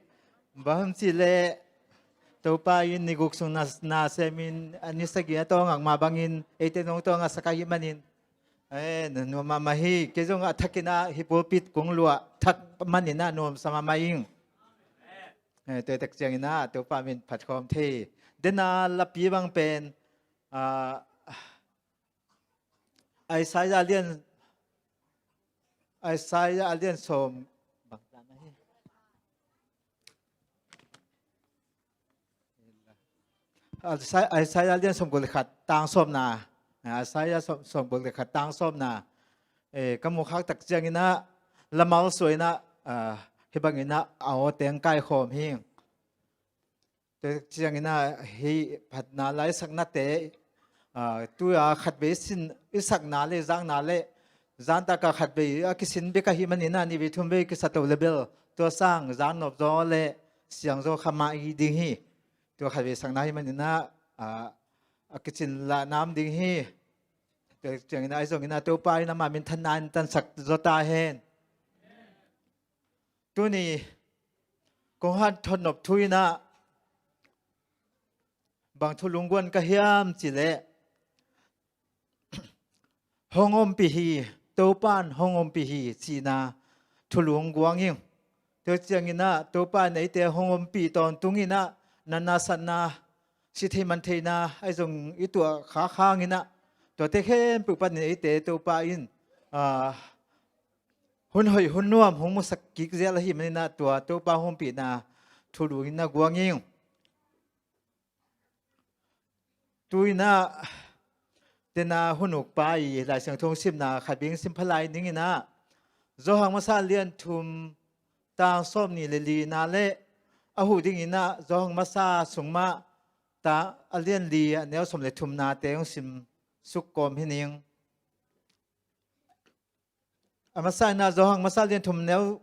Bang hang cih leh Topa in ni guk sung na, na semin a ni sagih a tawngak mah bangin eite nong tawngaksak ahi manin, eh, nuam mahmah hi. Kei zong a thakinah hih pulpit kong luah thak maninah nuamsa mahmah ing. Eh, tua tak cianginah Topa min phatkhawm thei. Dena lapi bang pen, ah, Isaiah lian, Isaiah lian sawm, bang dan ahi. Isaiah, Isaiah lian sawmguk le khat tang sawmna. Isaiah sawm, sawmguk le khat tang sawmna. Eh, ka mukhak tak cianginah lamal suainah, ah, hih banginah a awteng kaikhawm hi. Tua cianginah hih phatna laisaknate, ah, tu-a khatvei sin i sakna le zakna le zantaka khatvei a kisin bek ahi maninah nihvei thumvei kisa to le bel tua sang zan nop zaw le siang zaw kha mah i ding hi. Tua khatvei sakna hi maninah, ah, a kicin lah nam ding hi. Tua cianginah ahi zonginah Topa in amah minthanna in tansak zaw ta hen. Tuni kong hanthot nop thu inah bang thu lungguan ka hiam cih leh hong ompih hi, Topan hong ompih hi cihna thu lungguang ing. Tua cianginah Topa in eite hong ompih tawntunginah natna satna, sithei mantheina ahi zong i tuah khak hanginah tuate khempeuh panin eite Topa in, ah, hun hoih hun nuam hong musak kik zel ahi maninah tua Topa hong ompihna thu lungin na guang ing. Tu-inah dena hun ukpa i Lai Siangtho simna khat bing sim phalai ninginah Johan masa lian thum tang sawm nih le lina le a huh dinginah Johan masa sung mah ta a lian li a neu sawm le thumnate hong sim suk kawm hi ning. A masa inah Johan masa lian thum neu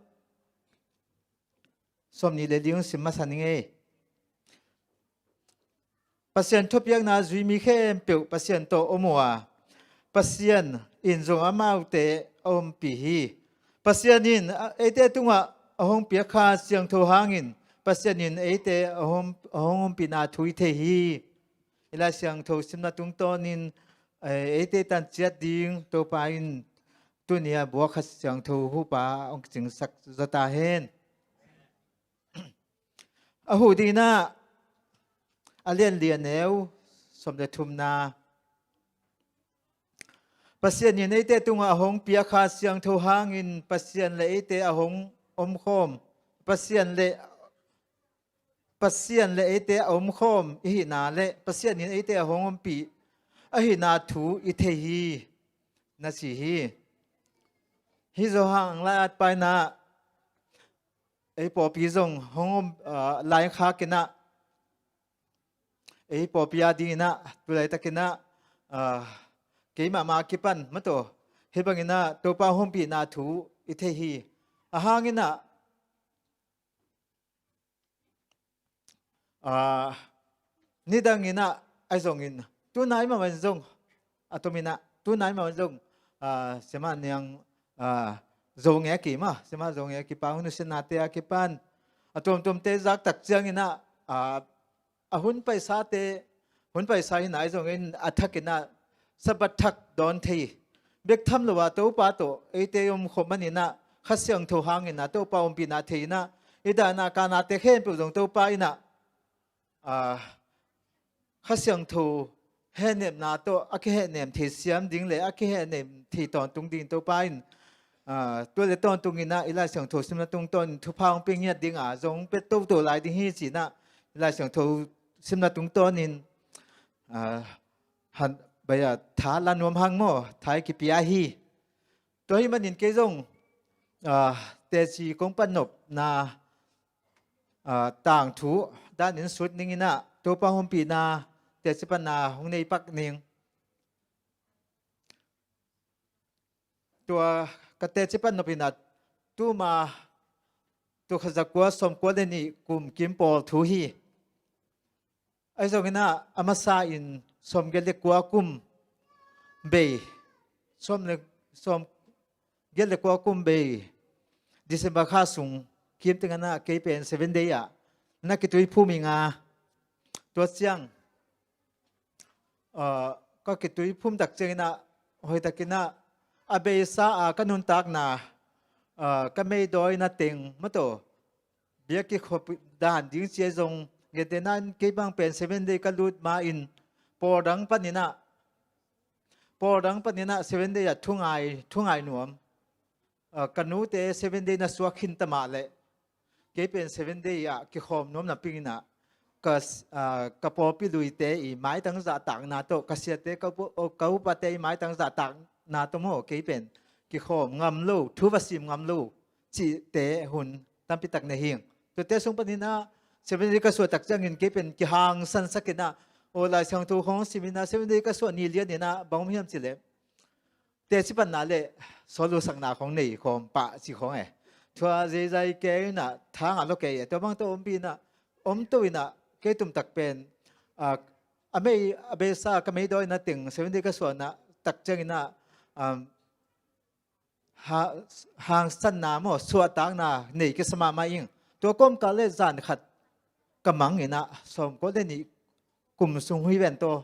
sawm nih le li hong sim masa ning ei. Pasian thupiakna zui mi khempeuh Pasian tawh om uh a, Pasian in zong amaute a ompih hi. Pasian in a, eite tungah a hong piak Kha Siangtho hangin Pasian in eite a hong, a hong ompihna thu i thei hi. I Lai Siangtho simna tungtawnin, eh, eite tan ciat ding Topa in tuni a buak Kha Siangtho huhpa hong kicingsak zaw ta hen. A huh dinginah a lian li a neu sawm le thumna. Pasian in eite tungah a hong piak Kha Siangtho hangin Pasian le eite a hong omkhawm, Pasian le, Pasian le eite a omkhawm i hihna le Pasian in eite a hong ompih ahihna thu i thei hi, na ci hi. Hih Johan lai-at paina ei pawlpi zong hong om, ah, laikhak in ah, ei pawlpi a ding in ah, tu laitakin ah, ah, keimahmah a kipan maw, hih bangin ah Topa hong ompihna thu i thei hi. A hang in ah, ah, nidang in ah, ahi zongin, tu nai mah in zong, a tom in ah, tu nai mah in zong, ah, Siamah Niang, ah, Zo Nge Kim ah, Siamah Zo Nge Kim pa, hun nusiatnate a kipan, a tuamtuamte zak tak ciangin ah, ah, a hun paisate, hun paisa hi nai zongin a thak in ah Sabbath thak dawn thei, bek tham lo a Topa tawh eite omkhawm man in ah, Kha Siangtho hangin ah Topa ompihna thei in ah, i dahna kanate khempeuh zong Topa in ah, ah, Kha Siangtho hehnepna tawh a kihehnem thei siam ding le a kihehnem thei tawntung ding Topa in, ah, tua le tawntung in ah i Lai Siangtho simna tungtawn in thupha hong pia ngiat ding a zong pia toto lai ding hi ci in ah, i Lai Siangtho simna tungtawn in, ah, han, bai a tha la nuam hang maw, tha i kipia hi. Tua ahih manin kei zong, ah, teci kong pan nopna, ah, tangthu danin sut ning in ah, Topa hong ompihna teci panna hong nei pak ning. Tua ka teci pan nop in ah, tuma, tul khat za kua sawmkua le nih kum kim pawl thu hi. Ahi zongin ah, a masa in sawmgiat le kua kum bei, sawm le, sawmgiat le kua kum bei, December kha sung kim teng in ah kei pen Seven Day ah na kituiphum ing a, tua ciang, ah, ka kituiphum tak ciangin ah, hoih takin ah, a beisa a ka nuntakna, ah, ka meidawina teng maw, biakinn khop dan ding ci a zong, gentehna in kei bang pen Seven Day ka lut ma in, pawl dang panin ah, pawl dang panin ah Seven Day ah thungai, thungai nuam. Ah, ka nute Seven Day na suak khin ta mah leh, kei pen Seven Day ah kikhawm nuam napi in ah, ka, ah, ka pawlpi luite i maitang zahtakna tawh, ka siate, ka pu-, ka upate i maitang zahtakna tawh maw, kei pen kikhawm ngam lo, thu va sim ngam lo cihte hun tampi tak nei hi. Tuate sung panin ah Seven Day ka suah tak ciangin kei pen kihangsansak in ah, aw, Lai Siangtho khawng sim in ah, Seven Day ka suah ni lian in ah bang om hiam cih leh, teci panna le sawt lusakna khawng nei khawm pah ci khawng e. Tua zeizai kei in ah tha ngah lo kei e. Tua bang tawh ompih in ah, om to in ah, kei tumtak pen, ah, a mei, a beisa ka meidawina teng Seven Day ka suahna tak ciangin ah, um, ha-, hangsanna maw, suahtakna nei kisa mahmah ing. Tua kawmkal le zan khat ka mang in ah, sawmkua le nih kum sung hi ven tawh,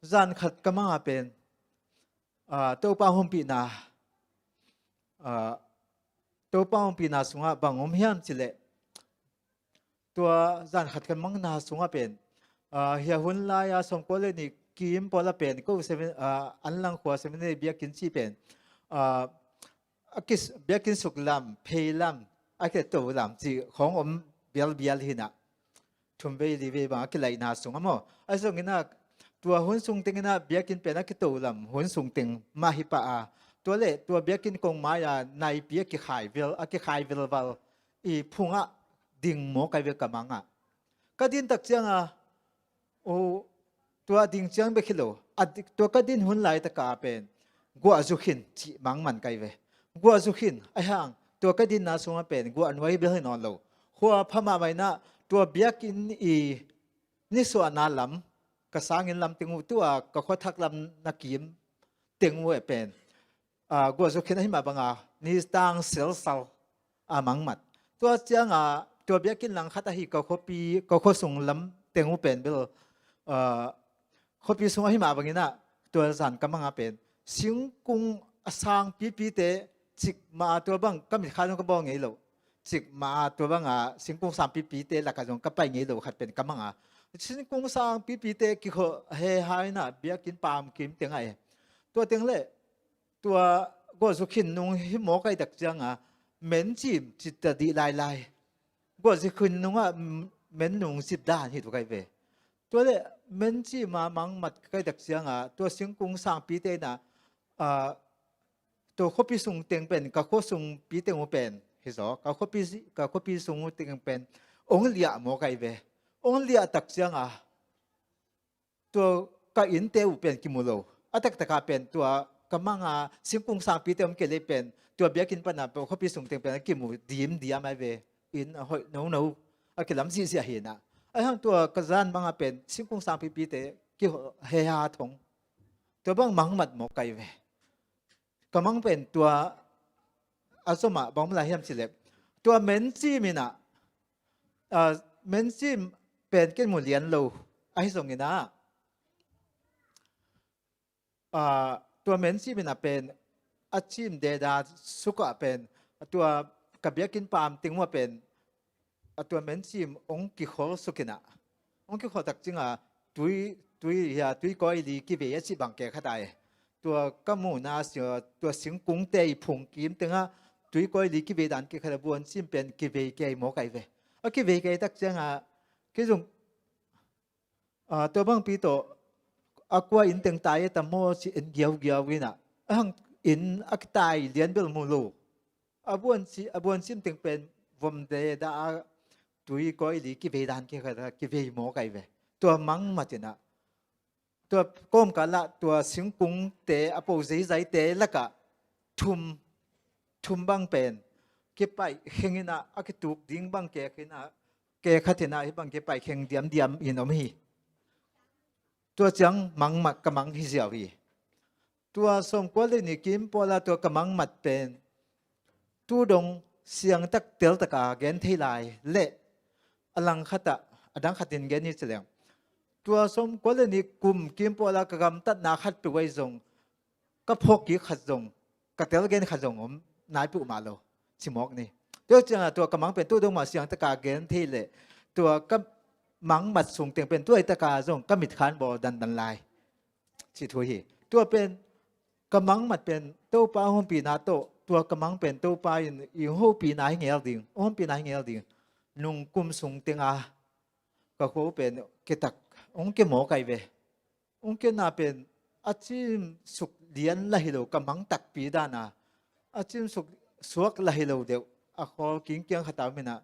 zan khat ka mang a pen, ah, Topa hong ompihna, ah, Topa hong ompihna sungah bang om hiam cih leh, tua zan khat ka mangna sungah pen, ah, hih hun lai-a sawmkua le nih kim pawl ah pen, ko Seven, ah, Anlang khua Seven Day biakinn cih pen, ah, a kis-, biakinn suk lam, phei lam, a kito lam cih khawng om bialbial hi in ah, thum vei li vei bang a kilaihna sung ah maw. Ahi zongin ah, tua hun sung teng in ah biakinn pen a kito lam hun sung teng mah hi pah a, tua le tua biakinn kong mai-a naipi a kikhai vel, a kikhai velval i phung ah ding mawk ai ve ka mang ah. Ka din tak ciang a, aw, tua ding ciang bek hi lo, a di-, tua ka din hun laitak ah pen guah zu khin cih mang man kai ve. Guah zu khin, ahi hang tua ka dinna sungah pen guah nuai bel hi nawn lo. Khua pha mahmah in ah, tua biakinn i nisuahna lam, ka sanginn lam teng uh, tu-a ka khuathak lam na kim teng uh e pen, ah, guah zu khin ahi mah bang a, ni tang selsal a mangmat. Tua ciang a, tua biakinn langkhat ahi ka khuapi, ka khuasung lam teng uh pen bel, ah, khuapi sung ahi mah bangin ah, tua zan ka mang a pen, singkung a sang pipite, cikmah a tua bang ka mitkha zong ka bawl ngei lo. Cikmah a tua bang a singkung sang pipite lakah zong ka pai ngei lo khat pen ka mang a. Singkung sang pipite kikhawh he hai in ah biakinn pamkim teng ah e. Tua teng le, tua guahzu khin nung hi mawk ahih tak cianga, mencim cita dih lailai. Guahzu khin nungah, mm, men nung cip dan hi tuk ahi ve. Tua le mencim a mangmat ka hih tak cianga, tua singkung sangpite inah, ah, tua khuapi sung teng pen, ka khua sungpi teng uh pen, hi zaw, ka khuapi, ka khuapi sung uh teng pen, ong liah mawk ahi ve. Ong liah tak cianga, tua ka innte uh pen kimu lo. A taktaka pen tua ka manga singkung sangpite om kei lei pen, tua biakinn pana tua khuapi sung teng pen a kimu dimdiam ahi ve. Inn a hoih nono, a kilam zihziah hi inah. Ahi hang tua ka zan manga pen singkung sangpipite kiheha thong. Tua bang mangmat mawk ahi ve. Ka mang pen tua a zomah bang om lai hiam cih leh, tua mencim inah, ah, mencim pen ken mu lian lo, ahi zongin ah, ah, tua mencim inah pen a cim deda sukah pen, tua ka biakinn paam teng uh ah pen, a tua mencim ong kikhol suk inah, ong kikhol tak cianga tui, tui hia, tui kawili kivei a cih bang kei khat ai. Tua ka muhna sia, tua singkungte i phungkim tengah tui kawili kivei dan kei khat a buancim pen kivei kei mawk ahi ve. A kivei kei tak cianga kei zong, ah, tua bangpi tawh a kua inn teng tai e tam maw ci en giaugiau inah, a hang inn a kitai lian bel mu lo. A buanci-, a buancim teng pen vom deda a tui kawili kivei dan kei khat a kivei mawk ahi ve. Tua mangmat inah, tua kawmkal ah tua singkungte a po zaizaite lakah thum, thum bang pen kipaih kheng inah, a kituk ding bang kei khat inah, kei khat inah hih bang kipaih kheng diamdiam in om hi. Tua ciang mangmat ka mang hi ziau hi. Tua sawmkua le nih kim pawla tua ka mangmat pen tu dong siangtak teltaka gen thei lai le a langkhatah a dang khatin gen hi ci leng, tua sawmkua le nih kum kim pawla ka gamtatna khat peuh ahi zong, ka phawk kik khat zong, ka tel gen khat zong om nai peuhmah lo, ci mawk ni. Tua ciangah tua ka mang pen tu dong mah siangtaka gen thei leh tua ka mangmat sung teng pen tu laitaka zong ka mitkhan bawl dandan lai, ci thu hi. Tua pen ka mangmat pen Topa hong hopihna tawh, tua ka mang pen Topa in i hong hopihna hi ngel ding, hong hopihna hi ngel ding. Nung kum sung tenga ka khua uh pen kitak hong kia mawk ahi ve. Hong kiana pen a cimsuk lian lah hi lo, ka mang takpi dana a cimsuk suak lah hi lo deuh, a khawl kingkiang khat a om inah,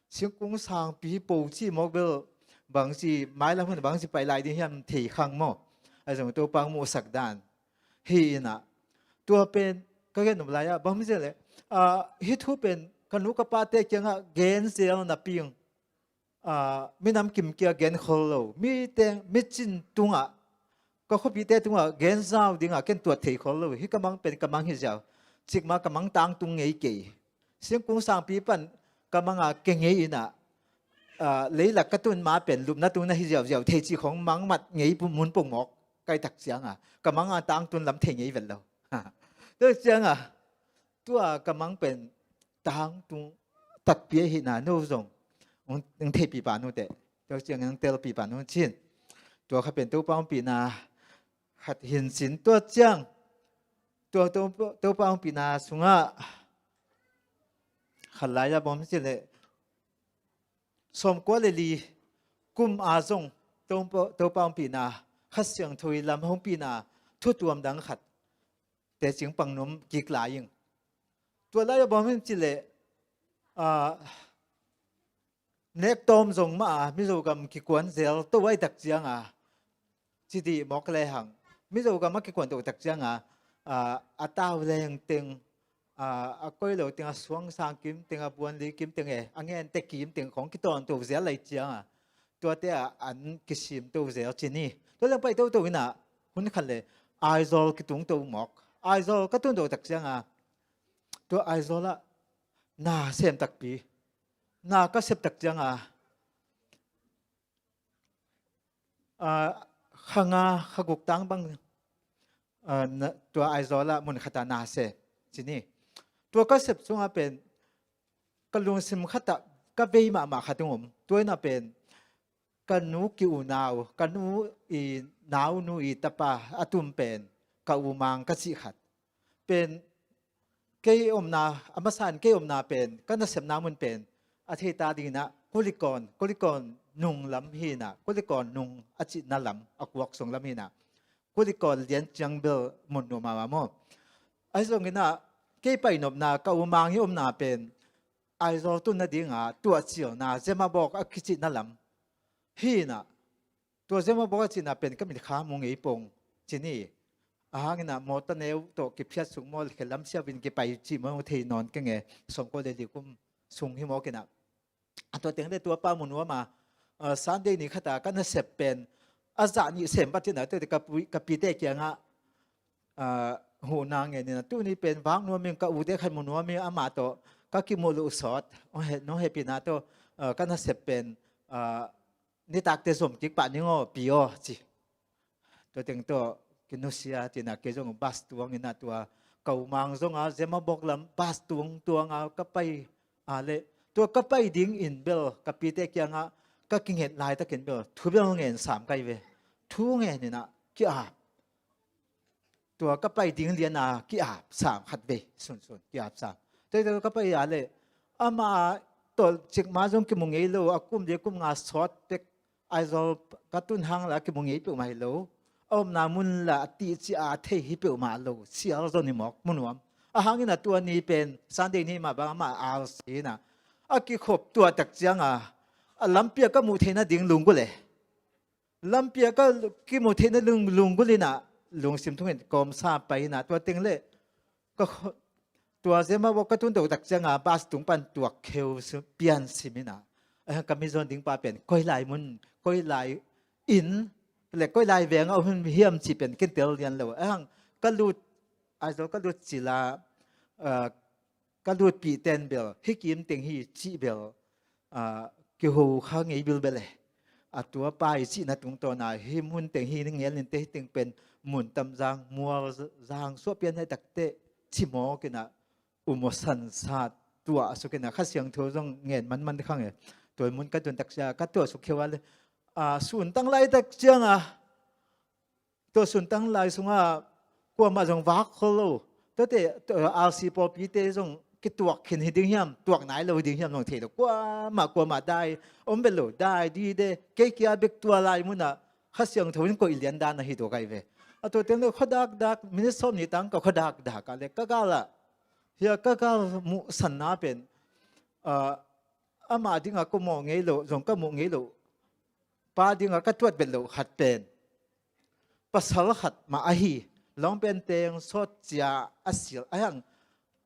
singkung sangpi po ci mawk bel bangci mailam hun bangci pai lai ding hiam thei khang maw? A zong Topa hong muhsak dan hi inah, tua pen ka gen nop lai-ah bang mi zel leh, ah, hih thu pen ka nu ka pate kiangah gen zel napi-in, ah, minam kim kia gen khol lo, mite, micin tungah, ka khuapite tungah gen zau dingah ken tuat thei khol lo. Hih ka mang pen ka mang hi ziau, cikmah ka mang tangtung ngei kei. Singkung sangpi pan ka manga ke ngei inah, ah, leilak ka tun ma pen lupna tung na hi ziauziau thei cih khong mangmat ngei mun pong mawk ka hih tak cianga ka manga tangtun lam thei ngei vet lo. Tua cianga tua ka mang pen tangtung takpi ahihna no zong hong theihpih pah nu teh. Tua ciang hong telpih pah nu cin. Tua kha pen Topa hong pihna khat hin cin. Tua ciang tua Topa, Topa hong pihna sungah khat lai-ah bang ci leh, sawmkua le li kum a zong Topa, Topa hong pihna, Kha Siangtho i lam hong pihna thutuam dang khat tecing pang nuam kik lai ing. Tua lai-ah bang hong ci leh, ah, nek tawm zong mah a Mizogam kikuan zel to ahih tak cianga, ci dih mawk lehang, Mizogam a kikuan to tak cianga, ah, a tau leng teng, ah, a koi lo teng, a suang sang kim teng, a buan li kim teng e, a ngente kim teng khong kitawn to zel lai cianga, tuate ah an kisim to zel ci ni. Tua leng pai toto inah hun khat le Aizawl kitung to mawk. Aizawl ka tun to tak cianga, tua Aizawl ah na sem takpi, na ka sep tak cianga, ah, kha nga kha guk tang bang, ah, na, tua Aizawl ah mun khatah na se ci ni. Tua ka sep sungah pen ka lungsim khatah ka vei mahmah khat hong om. Tua inah pen ka nu ki unau, ka nu i naunu i tapa a tum pen ka u Mang ka cih khat. pen kei omna, a masa in kei omna pen, ka nasepna mun pen, a theita dingin ah Kulikawn, Kulikawn nung lam hi-in ah, Kulikawn nung a cihna lam, a kuak sung lam hi-in ah, Kulikawn lian ciang bel mun nuam mahmah maw. Ahi zongin ah, kei pai nopna, ka u Mang i omna pen, Aizawl tun nading a tuahcilna, Zemabawk a kicihna lam hi-in ah, tua Zemabawk a cihna pen ka mitkha mu ngei pong ci ni. A hang in ah mawtaw neu tawh kiphiat suk maw, khe lam siau in kipai cih maw, thei nawn keng e, sawmkua le li kum sung hi mawk in ah. A tua teng le tua pa mu nuam a, ah, Sunday ni khat a ka nasep pen a zah nih sem pat in ah, tua teh ka pu-, ka pite kiangah, ah, huhna ngen in ah, tuni pen vak nuam ing, ka ute khat mu nuam ing, amah tawh ka kimuh loh sawt, hong he-, nong hehpihna tawh, ah, ka nasep pen, ah, nitakte zom kik pah ning aw, pi aw, ci. Tua teng tawh kinusia ci-in ah, kei zong bus tuang in ah, tua ka u Mang zong a Zemabawk lam bus tuang tuang a ka pai a leh, tua ka pai dingin bel ka pite kiangah ka kinget laitakin bel thu bel ngen sam ka hi ve. Thu ngen in ah ki-ap. Tua ka pai ding lian a ki-ap sam, khat vei sunsun ki-ap sam. Tua, tua ka pai a leh, amah tawh cikmah zong kimu ngei lo, a kum li kum nga sawt pek, Aizawl ka tun hang la kimu ngei peuhmah hi lo, a omna mun la a tihcia a thei hi peuhmah lo, sial zon hi mawk, mu nuam. A hang in ah tua ni pen Sunday ni mah bang amah R C in ah, a kikhop tuah tak ciang a, a lampi a ka muh theih nading lunggulh e. Lampi a ka kimu theih nading lunggulh in ah, lungsim thungin kawmsa pai in ah, tua teng le ka kho-, tua Zemabawk ka tun doh tak ciang a bus tung pan tuak kheu su-, pian sim in ah, a hang ka mi zon ding pa pen koi lai mun, koi lai inn le koi lai veng ah om hiam cih pen ken tel lian lo. A hang ka lut, Aizawl ka lut cil a, ah, ka lutpih ten bel hih kim teng hi cih bel, ah, kiho kha ngei bilbel e. A tua pa i cihna tungtawn a hih mun teng hi, ni ngel nin te, hih teng pen mun tam zang, mual zang suah pian hi tak teh, ci mawk in ah, um aw, sansa tuah suk in ah, Kha Siangtho zong ngen manman khang e. Tua mun ka tun tak ciang a ka tuah suk kheu a leh, ah, suntang laitak ciang a, tua suntang lai sungah kuamah zong vak khol lo. Tuate, tua R C pawlpite zong kituak khin hi ding hiam, tuak nai lo hi ding hiam zong thei lo. Kuamah, kuamah dai om bel lo, dai dide, kei kia bek tua lai munah Kha Siangtho in koih lian dan ahi tua ka hi ve. A tua teng le khuadakdak, minute sawm nih tang ka khuadakdak a le ka gal ah, hia ka gal muhsanna pen, ah, amah dingah ka muh ngei lo, zong ka muh ngei lo pa dingah ka tuat bet loh khat pen pasal khat mah ahi, lawng pen teng sawt cia a silh a hang,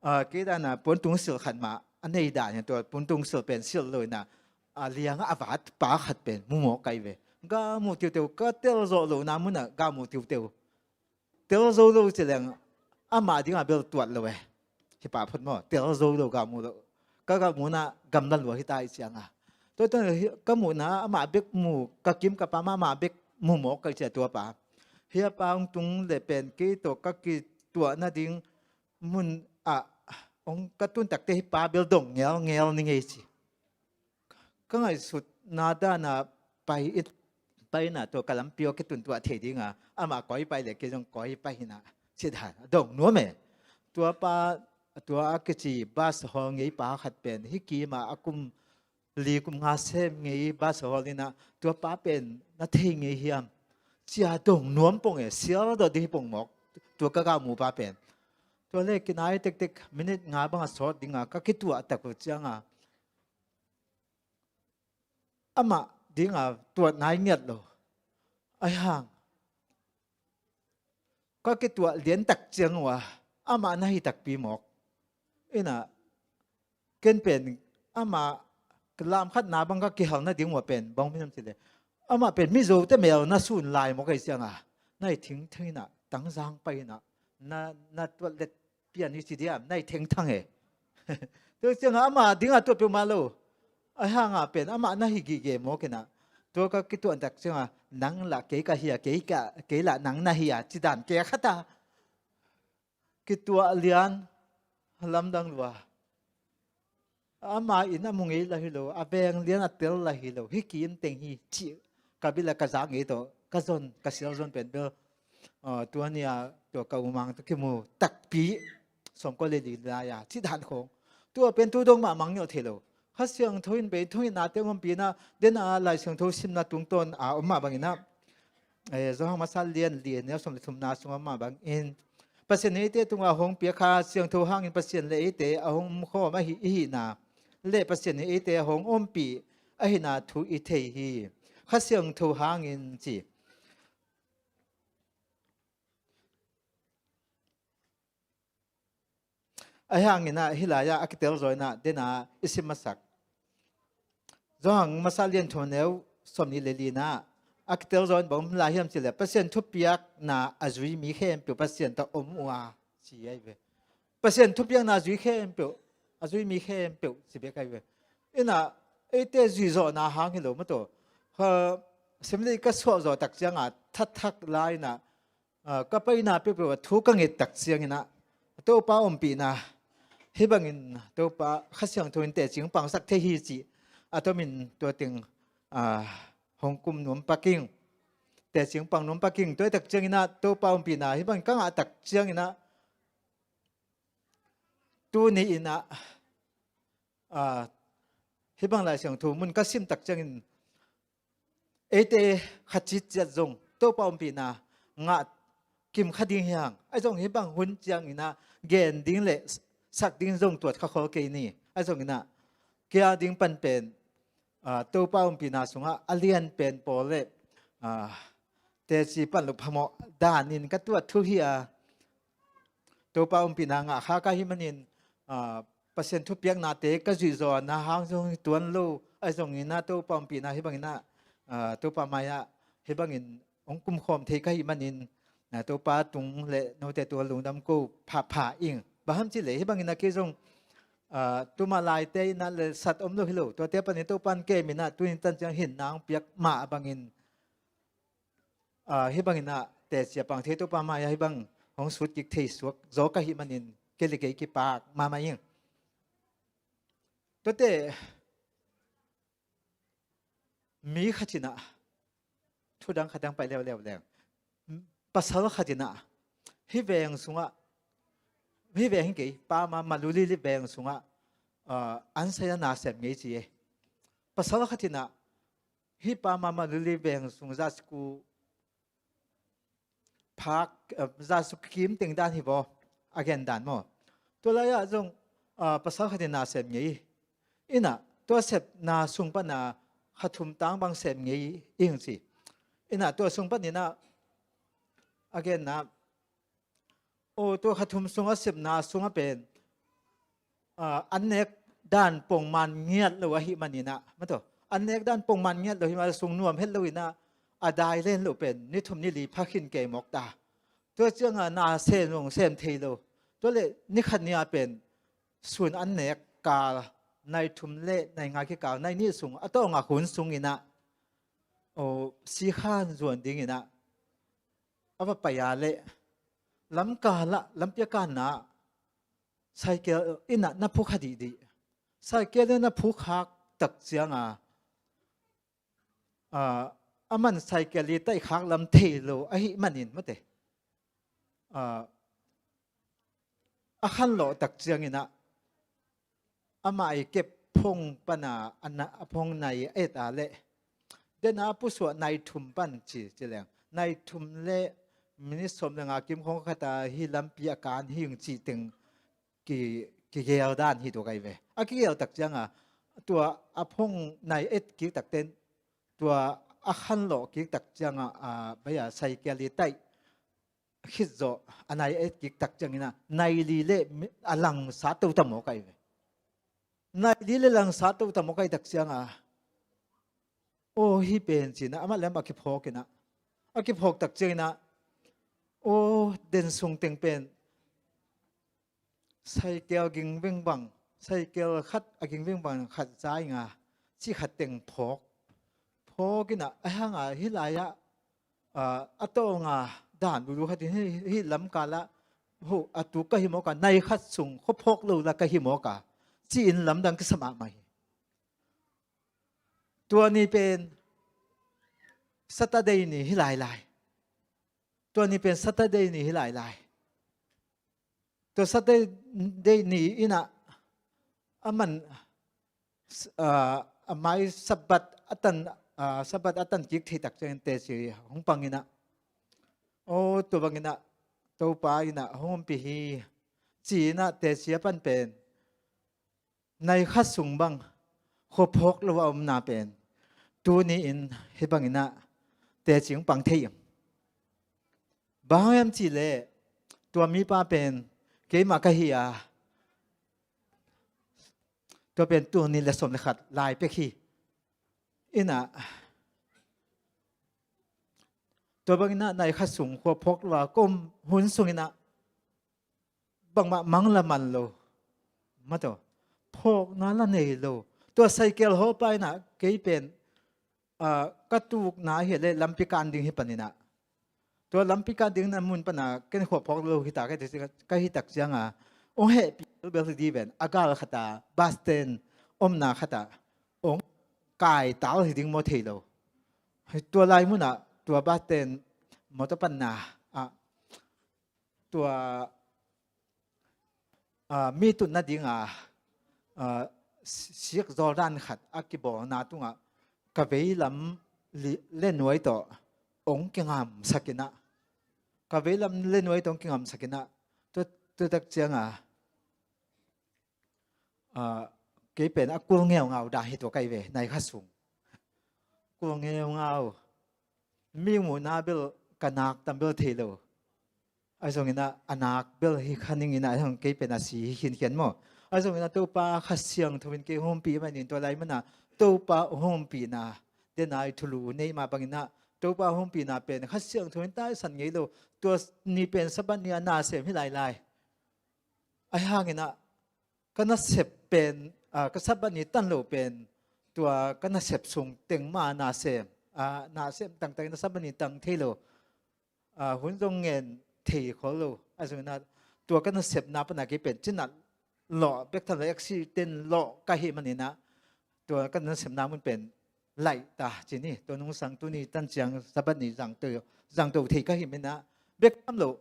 ah, kei dan a puantung silh khat mah a nei dan hi. Tua puantung silh pen silh lo in ah, a liangah a vat pa khat pen mu mawk ka hi ve. Ga mu tiuteu, ka tel zawh lohna munah ga mu tiuteu. Tel zo lo ci leng, amah dingah bel tuat lo e. Hi pah phot maw, tel zo lo, ga mu lo. Ka ga muhna gamla lua hi ta i ciang a. Tua, tua hi, ka muhna amah bek mu, ka kim ka pam amah bek mu mawk ka hi cia tua pa. Hia pa hong tung le pen kei tawh ka kituah nading mun ah hong ka tun tak teh hih pa bel dong ngelngel ni ngei ci. Ka ngaihsutna dan a pai in, pai in ah tua ka lampi aw kitun tuah thei ding a, amah koi pai le kei zong koi pai hi in ah, ci dan a dong nuam e. Tua pa, tua a kici bus hawl ngei pa khat pen hih kim ah a kum li kum nga sem ngei bus hawl in ah, tua pa pen na thei ngei hiam, cia dong nuam pong e, sial dawh ding hi pong mawk, tua ka ga mu pa pen. Tua le kinai tektek, minute nga bang a sawt ding a ka kituah tak uh ciang a, amah ding a tuat nai ngiat lo. Ahi hang ka kituah lian tak ciang uh a, amah na hi takpi mawk. In ah ken pen amah lamkhatna bang ka kihal nading uh a pen bang hiam ci le, amah pen Mizote mel na sun lai mawk ahi ciang a, na hi thingthing in ah, tangzang pai in ah, na, na tuat let pian hi ci diam, na hi thengthang e. Tua ciang a amah ding a tuat peuhmah lo. Ahi hang a pen amah na hi gige mawk in ah, tua ka kituah tak ciang a, nang lah kei ka hi a, kei ka, kei lah nang na hi a, ci dan kei a khat a kituah lian, lamdang lua. Amah in a mu ngei lah hi lo, a veng lian a tel lah hi lo, hih kim teng hi cih ka bil a ka zak ngei tawh ka zon, ka sial zon pen bel, ah, tua ni a tua ka u Mang tawh kimu takpi, sawmkua le li lai-a cih dan khawng. Tua pen tu dong mah mangngilh thei lo. Kha Siangtho in bei thungetnate hong ompih in ah, den a Lai Siangtho simna tungtawn a om mah bangin ah, eh, Johan Masa lian li, a neu sawm le thumna sung a om mah bangin, Pasian in eite tungah hong piak Kha Siangtho hangin Pasian le eite a hong omkhawm ahi, i hihna le Pasian in eite a hong ompih ahihna thu i thei hi. Kha Siangtho hangin ci. Ahi hangin ah hih lai-ah a kitel zaw in ah, den a i sim masak Johan Masa lian thum, a neu sawmnih le li-na ah a kitel zaw in bang om lai hiam cih leh, Pasian thupiakna a zui mi khempeuh Pasian tawh om uh a, ci ahi ve. Pasian thupiakna a zui khempeuh, a zui mi khempeuh ci bek ahi ve. In ah eite zuihzawhna hang hi lo maw taw. Kha, Assembly ka suah zawh tak ciangah thathak lai in ah, ah, ka paina peuhpeuh ah thu ka nget tak ciangin ah, Topa ompihna hih bangin Topa Kha Siangtho in teci hong pangsak thei hi cih a tomin tua teng, ah, hong kum nuam pak ing. Teci hong pang nuam pak ing. Tua hi tak ciangin ah Topa ompihna hih bangin ka ngah tak ciangin ah, tuni in ah, ah, hih bang Lai Siangtho mun ka sim tak ciangin, eite khat ciatciat zong Topa ompihna ngah kim kha ding hi hang. Ahi zong hih bang hun ciangin ah gen ding le sak ding zong tuat kha khol kei ni. Ahi zongin ah kei a ding pan pen, ah, Topa ompihna sungah a lian pen pawl le, ah, teci pan lo phamawh danin ka tuat thu hi a, Topa ompihna ngah kha ka hih manin, ah, Pasian thupiaknate ka zuihzawhna hang zong hi tuan lo. Ahi zongin ah Topa ompihna hih bangin ah, ah, Topa mai-ah hih bangin hong kumkhawm thei ka hih manin, ah, Topa tung le note tungah lungdam ko phapha ing. Bang hang hiam cih leh hih bangin ah kei zong, ah, tuma laite in ah letsat om lo hi lo. Tuate panin Topa in kem in ah tuni tan ciang hinna hong piak mah bangin, ah, hih bangin ah teci a pang thei Topa mai-ah hih bang hong sut kik thei suak zaw ka hih manin kei le kei kipak mahmah ing. Tuate mi khat in ah, thu dang khat dang pai leuleu leng, pasal khat in ah hih veng sungah, hih veng hi kei, Pa Ma Maluli veng sungah, ah, an sai a na sem ngei ci e. Pasal khat in ah hih Pa Ma Maluli veng sung zahsiku phak, eh, zahsiku kim teng dan hi vaw, a gen dan maw. Tua lai-ah zong, ah, pasal khat in na sem ngei. In ah tua sepna sung pan a kha thum tang bang sem ngei ing ci. In ah tua sung panin ah a genna, aw, tua kha thum sung a sepna sungah pen, ah, an nek dan pongman ngiat lo ahih manin ah, maw taw, an nek dan pongman ngiat lo hi mah, sung nuam het lo in ah, a dai len lo pen ni thum ni li pha khin kei mawk ta. Tua ciangah na sem zong sem thei lo. Tua leh ni khat ni-a pen sun an nek kal, nai thum le nai nga kikal, nai nih sung, a tawng a hun sungin ah, aw, sikhan zuan dingin ah a va pai a leh lamkal ah, lampi a kanna ah cycle in ah na phuk kha dihdih. Cycle in ah na phuk khak tak ciangah, ah, aman cycle i taih khak lam thei lo ahih manin, maw te, ah, a khanlawh tak ciangin ah amah i kep phong pan a, a na, a phong nai a et a leh, den a pusuah nai thum pan ci, ci leng, nai thum le minit sawm le nga kim khawng khat a hih lampi a kan hi ing cih teng ki, kigel dan hi tua ka hi ve. A kigel tak ciangah tua a phong nai et kik tak ten, tua a khanlawh kik tak ciangah, ah, bai-a cycle i taih khit zawh a nai et kik tak ciangin ah nai li le mi, a langsa to ta mawk ahi ve. Nai li le langsa to ta mawk ahi tak ciangah, aw, hih pen ci-in ah amah le amah a kiphawk in ah, a kiphawk tak ciangin ah, aw, den sung teng pen cycle ging veng bang, cycle khat a ging veng bang khat za ing a, cih khat teng phawk. Phawk in ah, a hang a hih lai-ah, ah, a tawng a dan lulu khat in hih, hih lamkal ah, ho, a tuk ka hi mawk a, nai khat sung khua phawk lo la ka hi mawk a, ci-in lamdang kisa mahmah hi. Tua ni pen Saturday ni hi lailai. Tua ni pen Saturday ni hi lailai. Tua Saturday ni in ah, a man, ah, a mai Sabbath a tan, ah, Sabbath a tan kik thei tak ciangin teci hong pang in ah, aw, tua bang in ah Topa in ah hong ompih hi, ci in ah teci a pan pen nai khat sung bang khua phawk lo a omna pen tuni in hih bang in ah teci hong pang thei ing. Bang hang hiam cih leh tua mipa pen keimah ka hi a, tua pen tul nih le sawm le khat lai pek hi. In ah, tua bang in ah nai khat sung khua phawk lo a ka om hun sung in ah bangmah mang la man lo. Mataw, phawkna la nei lo. Tua cycle hawlpa in ah kei pen, ah, ka tukna hi leh lampi kan ding hi pan in ah, tua lampi kan ding na mun pan ah ken khua phawk lo hi ta, ka hi, ka hi tak ciang a, hong hehpih bel hi ding ven, a gal khat ah bus stand omna khat ah hong kai tal hi ding maw thei lo. Tua lai mun ah tua bus stand mawtaw panna ah tua, ah, mi tut nading a, ah, si-, sik zawldan khat a kibawlna tungah ka veilam li-, le nuai tawh hong kingamsak in ah, ka veilam le nuai tawh hong kingamsak in ah, tua, tua tak ciang a, ah, kei pen a kul ngeungau dan hi tua ka hi ve, nai khat sung. Kul ngeungau. Mi muhna bel ka nak tam bel thei lo. Ahi zongin ah a nak bel hi kha ning in ah, ahi zong kei pen a si hi khinkhian maw. Ahi zongin ah Topa Kha Siangtho in kei hong ompih manin tua lai mun ah Topa hong ompihna, denai thulu nei mah bangin ah Topa hong ompihna pen Kha Siangtho in taisan ngei lo. Tua ni pen Sabbath ni a na sem hi lailai. Ahi hangin ah ka nasep pen, ah, ka Sabbath ni tan lo pen tua ka nasep sung teng mah na sem, ah, na sem tangtang in ah Sabbath ni tang thei lo. Ah, hun zong ngen thei khol lo. Ahi zongin ah tua ka nasepna pan ah kei pen cinat lawh bek tham lo, accident lawh ka hih manin ah tua ka nasepna mun pen laih ta ci ni. Tua nungsang tuni tan ciang Sabbath ni zangto, zangto thei ka hih manin ah bek tham lo.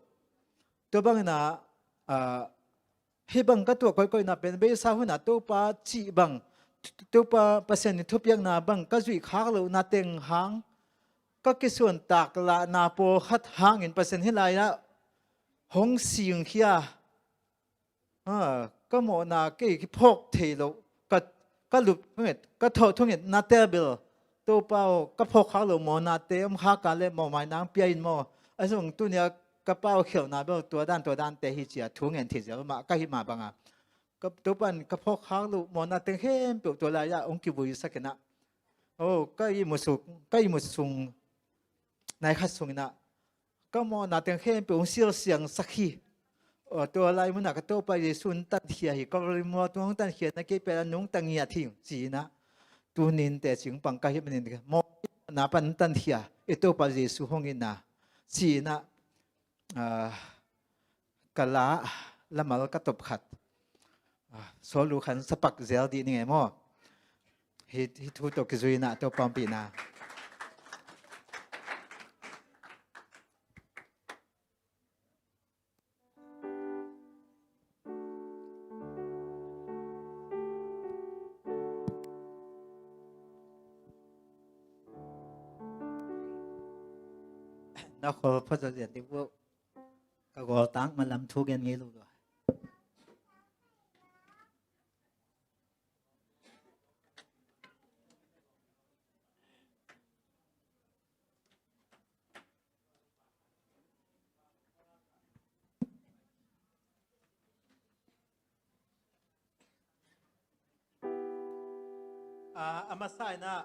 Tua bangin ah, ah, hih bang ka tuah koihkoihna pen beisa hun ah Topa cih bang, Topa Pasian in thupiakna bang ka zuih khak lohna teng hang, ka kisuantak lahna pawlkhat hangin Pasian hih lai-ah hong singkhia. Ah, ka mawhna kei kiphawk thei lo, ka, ka lup thunget, ka thawh thungetnate bel, Topa aw, ka phawk khak lo mawhnate om khak a leh mawhmaina hong pia in maw. Ahi zong tuni-a ka pau khialhna bel tua dan, tua dante hi ci-a thu ngen thei zel mah ka hih mah bang a, ka, Topa in ka phawk khak lo mawhna teng khempeuh tua lai-ah hong kivuisak in ah, oh, ka ihmut suk, ka ihmut sung nai khat sungin ah ka mawhna teng khempeuh hong silsiangsak hi. Aw, tua lai mun ah ka Topa Jesu hong tankhia hi, Calvary mual tung hong tankhia na kei pen a nungta ngiat hi ci-in ah, tuni-in teci hong pang ka hih manin mawhna pan hong tankhia i Topa Jesu hong itna ci-in ah, ah, ka la lamal ka top khat, ah, Saulu khan sapak zel dih ning e maw. Hih, hih thu tawh kizui-in ah Topa ompihna. Na khol pha zaw zian ding uh. Ka gawl tang ma lam thu gen ngei lo lua. A, a masa in ah,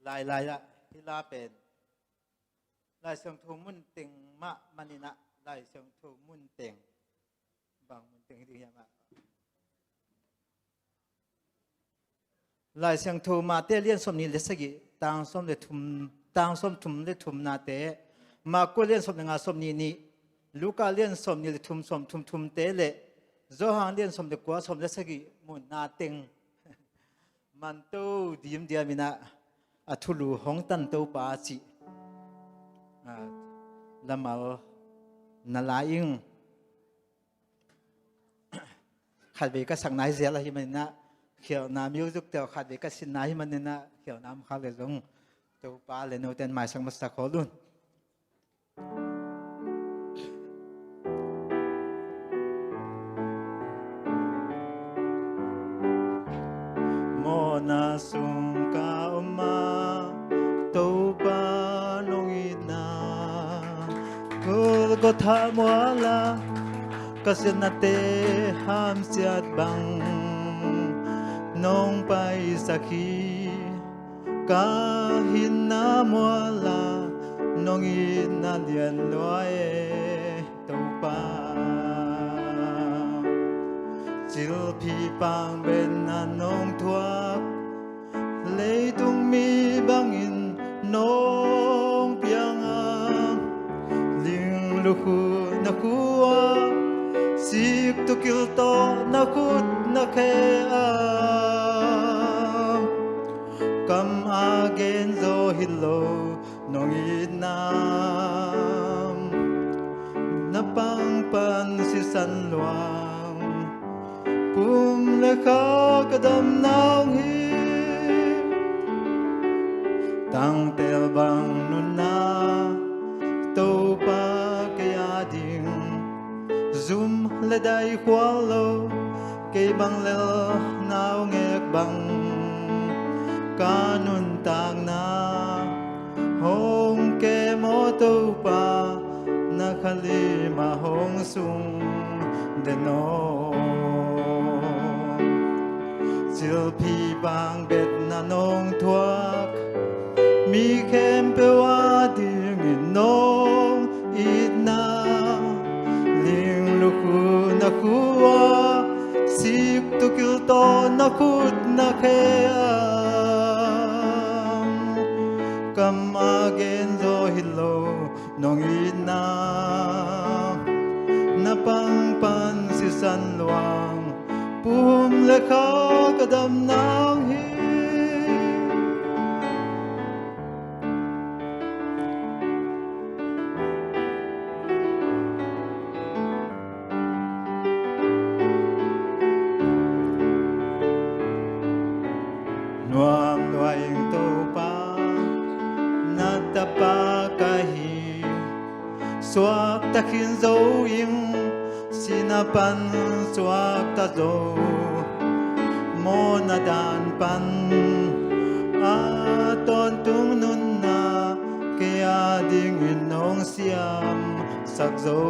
lai lai ah, hih la pen Lai Siangtho mun teng mah manin ah, Lai Siangtho mun teng, bang mun teng hi ding hiam ah? Lai Siangtho Mate lian sawmnih le sagih, tang sawm le thum, tang sawmthum le thumnate, Marka lian sawm le nga, sawmnih nih, Luka lian sawmnih le thum, sawmthum thumte le Johan lian sawm le kua, sawm le sagih munna teng manto dimdiam in ah, a thulu hong tan Topa cih, a, lamal na la ing. khatvei ka sakna hi zel ahi maninah, khialhna music teuh khatvei ka sinna hi maninah, khialhna om khak le zong Topa le note in maisak masak khol un. Mawhna sung ka om a, Topa nong itna Golgotha muala ka siatnate hamsiat bang nong paisak hi. Ka hinna muala nong itna lian lua e Topa. Cilphi pangbetna nong thuak, leitung mi bangin nong piang a, ling lukhu na khua, sik tukil tawh na khut na khe a, kam a gen zaw hi lo nong itna na pangpan sisan luang, pum le kha ka dam nang hi. Tangtel bang nunna Topa kei a ding, zum le dai khual lo, kei bang lel naungek bang ka nuntakna hong kem aw Topa, na khalim a hong sung den aw. Cilphi pangbetna nong thuak, mi khempeuh a dingin nong itna, ling lukhu na khua, sik tukil tawh na khut na khe a, kam a gen zaw hi lo nong itna na pangpan sisan luang, pum le kha ka dam nang hi. Nuam lua ing Topa, na tapa ka hi. Suakta khin zo ing, sihna pan suakta zo. Mawhna dan pan a tawntung nunna kei a dingin nong siamsak zo.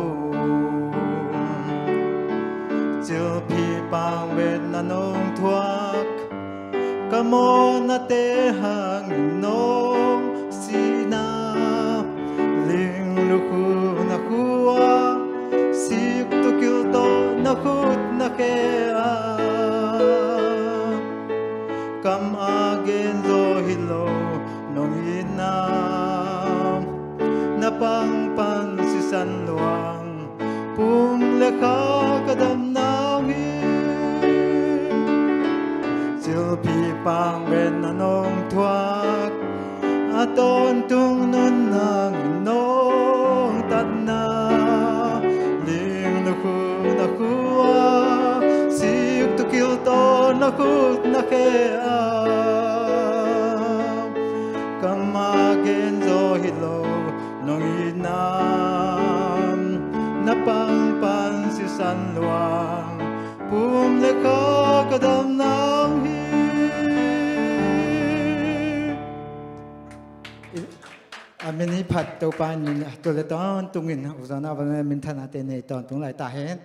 Cilphi pangbetna nong thuak, ka mawhnate hangin nong sihna, ling lukhu na khua, sik tukil tawh na khut na khe a, kam a gen zaw hi lo nong itna na pangpan sisan luang, pum le kha ka dam nang hi. Cilphi pangbetna nong thuak, a tawntung nunna nong tatna, ling na khut na khua, sik tukil tawh na khut na khe a, kam a gen zaw hi lo nong itna na pangpan sisan luang, pum le kha ka dam nang hi. A min hi phat Topa in, tu le tawntungin uzana van minthanna te nei tawntung lai ta hen.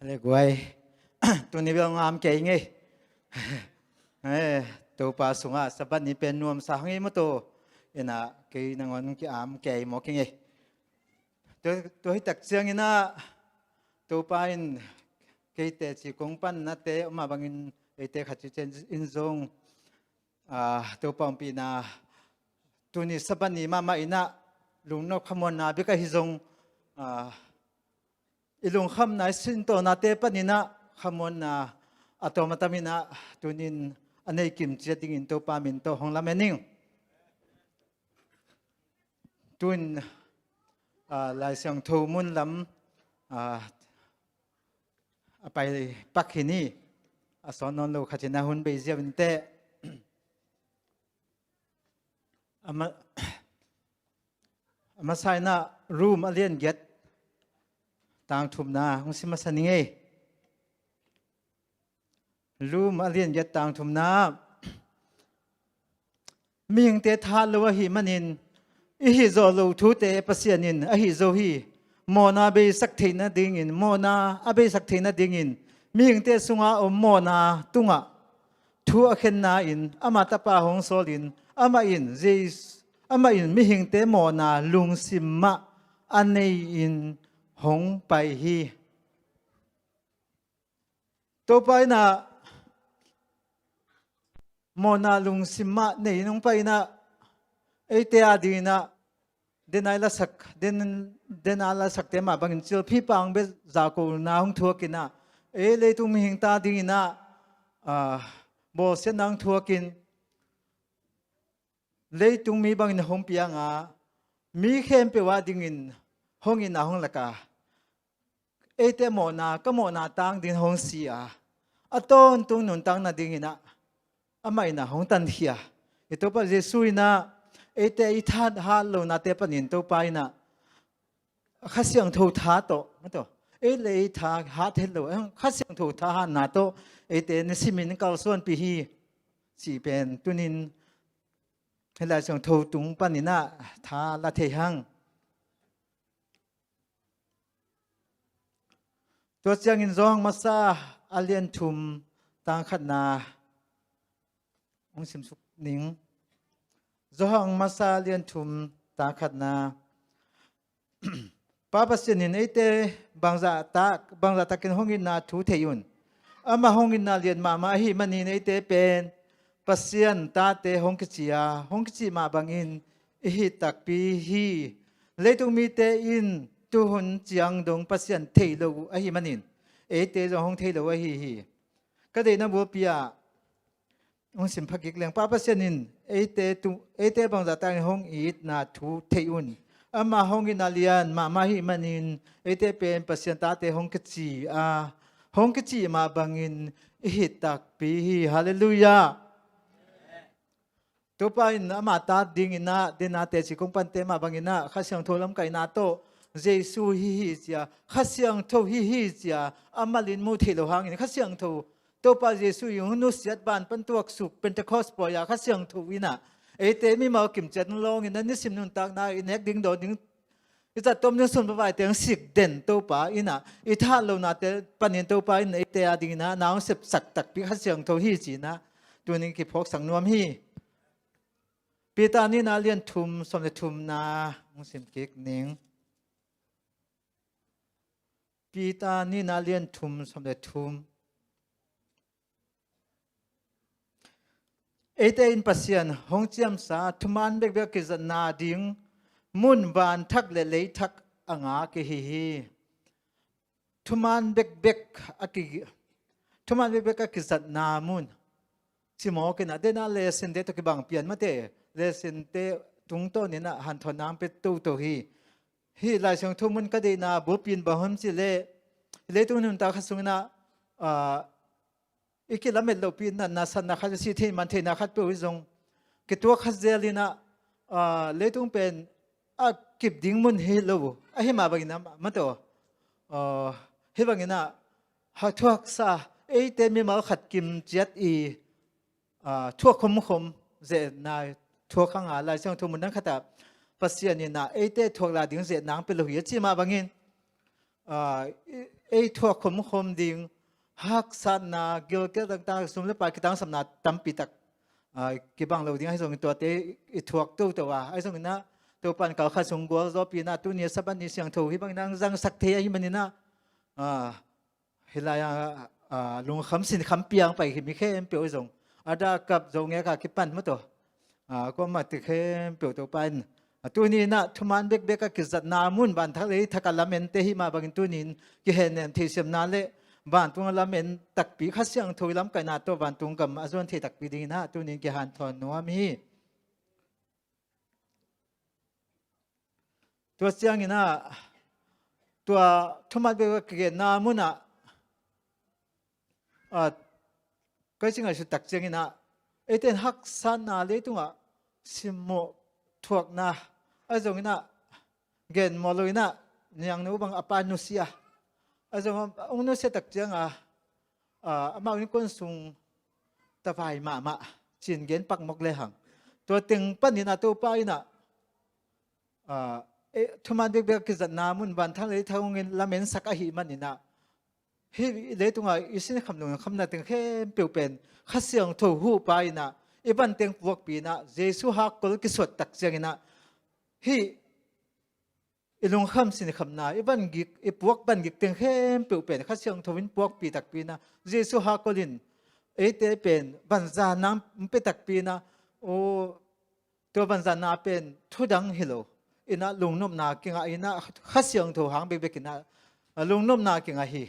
Hale guai. Tuni bel ngam kei ngei. Eh, Topa sungah Sabbath ni pen nuamsa hang i maw to. Ina kei nangon ki am kei maw kei ngei. Tu, tu hi tak ciang ina Topa in kei te ci kong pan na te oma bangin ei te khat ci cen in zong. Ah, Topa umpihna tuni Sabbath ni mahmah inah lungnop khamuanna bik ahi zong, ah, i lungkhamna i sintawnate paninah, ah, khamuanna a tawm a tamin ah tunin a nei kim ciat dingin Topa min tawh hong lamen ning. Tun, ah, Lai Siangtho mun lam, ah, a pai pak hi ni. A sawn nawn lo khatin a hun bei ziau inteh. A ma-, a masa in ah Rom a lian giat tang thumna hong sim masa ning ei. Rom a lian giat tang thumna. Mihingte thahat lo ahih manin i hih zawh loh thute Pasian in a hih zo hi. Mawhna beisak theih nadingin, mawhna a beisak theih nadingin mihingte sunga om mawhna tungah thu a khenna in ama Tapa hong sawlin, amah in Jesu, amah in mihingte mawhna lungsim mah a nei-in hong pai hi. Topa in ah mawhna lungsim mah nei-in hong pai in ah, eite a dingin ah, den a i lasak, den, den a lasakte mah bangin cilphih pang bek zakona hong thuakin ah, ei leitung mihingte a dingin ah, ah, bawlsiatna hong thuakin, leitung mi bangin hong piang a, mi khempeuh a dingin hong itna hong lak a, eite mawhna, ka mawhna tang dingin hong si a, a tawntung nuntak nadingin ah amah in ah hong tankhia. I Topa Jesu in ah eite i thahat lohnate panin Topa in ah Kha Siangtho tha tawh, tawh, ei le ei thahat het lo, Kha Siangtho thahatna tawh eite nisimin kalsuanpih hi cih pen tunin hih Lai Siangtho tung panin ah tha la thei hang. Tua ciangin Johan masa a lian thum tang khatna hong simsuk ning. Johan masa a lian thum tang khatna. Pa Pasian in eite bangzah tak, bangzah takin hong itna thu thei un. Amah hong itna lian mahmah ahih manin eite pen Pasian tate hong kici a, hong kici mah bangin i hih takpi hi. Leitung mite in tuhun ciang dong Pasian thei lo uh ahih manin eite zong hong thei lo ahi hi. Ka deihna bulpi ah hong sim phakik leng, Pa Pasian in eite tu, eite bangzah takin hong itna thu thei un. Amah hong itna lian mahmah ahih manin eite pen Pasian tate hong kici a, hong kici mah bangin i hih takpi hi. Halleluiah. Topa in ama ta dingin ah, den a teci kong pante mah bangin ah, Kha Siangtho lamkaihna tawh Jesu hi hi ci a, Kha Siangtho hi hi ci a, a malin mu thei lo hangin Kha Siangtho, Topa Jesu i hong nusiat ban pan tuaksuk Pentecost pawi a Kha Siangtho in ah eite mimal kimciat lawngin a nisim nuntakna i nek ding dawn ding, i zat tawm ding sun pavaite hong sik den Topa in ah, i thahat lohnate panin Topa in eite a dingin ah na hong sepsak takpi Kha Siangtho hi ci-in ah tunin kiphawksak nuam hi. Peter nihna lian thum sawm le thumna hong sim kik ning. Peter nihna lian thum sawm le thum. Eite in Pasian hong ciamsa thuman bekbek a kizatna ding mun vanthak le leithak a ngak i hi hi. Thuman bekbek a ki, thuman bekbek a kizatna mun. Cimawk in ah, den a lesson te tawh kibang pian mate, lesson te tungtawn in ah hanthawnna hong pia toto hi. Hih Lai Siangtho mun ka deihna bulpi in bang hiam cih leh, leitung nuntak khat sungin ah, ah, i kilamet lohpi in ah, nasatna khat, sih theih man theihna khat peuh hi zong kituak khat zel in ah, ah, leitung pen a kip ding mun hi lo, ahi mah bangin ah, mate aw. Ah, hih bangin ah, ha, thuaksa, eite mimal khat kimciat i, ah, thuak khomkhom, zehna thuak hang a, Lai Siangtho mun dang khat ah Pasian in ah eite thuak la ding zehna hong pia lo hi a ci mah bangin, ah, ei, ei thuak khomkhom ding, haksatna, gilkial dangtak, sum le pai kitangsapna tampi tak, ah, kibang lo ding ahi zongin tuate i thuak toto a, ahi zongin ah Topa in kalkhat sung gualzawhpih in ah tuni a Sabbath ni siangtho hih bangin ah hong zangsak thei ahih manin ah, ah, hih lai-ah, ah, lungkham sinkham piang pai hi mi khempeuh ahi zong, a dah kap Zo ngek a kipan mate aw, ah, kuamah te khempeuh Topa in, ah, tuni in ah thuman bekbek a kizatna mun vanthak leithak a lamente hih mah bangin tuni in kihennem theisiamna le vantung a lamen takpi, Kha Siangtho i lamkaihna tawh vantung gam a zuan thei takpi dingin ah tunin kihanthawn nuam hi. Tua ciangin ah tua thuman bek a kigenna munah, a, kei ci ngaihsut tak ciangin ah eite in haksatna, leitungah simmawh thuakna, ahi zongin ah genmawh loin ah niangnu bang a pa nusia, ahi zongin ah hong nusia tak ciangin ah, a, amau innkuan sung tavai mahmah ci-in gen pakmawk lehang, tua teng panin ah Topa in ah, a, e, thuman bekbek a kizatna mun vantung leh leitungah hong lamen sak ahih manin ah, hih leitungah i sin kham lungkham na teng khempeuh pen Kha Siangtho huhpa in ah i van teng puakpi in ah, Jesu hakkol kisuat tak ciangin ah hih i lungkham sinkhamna, i van gik, i puak van gik teng khempeuh pen Kha Siangtho in puakpi takpi in ah, Jesu hakkol in eite pen vanzatna hong pia takpi in ah, aw, tua vanzatna pen thudang hi lo in ah lungnopna kingah in ah, Kha Siangtho hang bekbek in ah lungnopna kingah hi.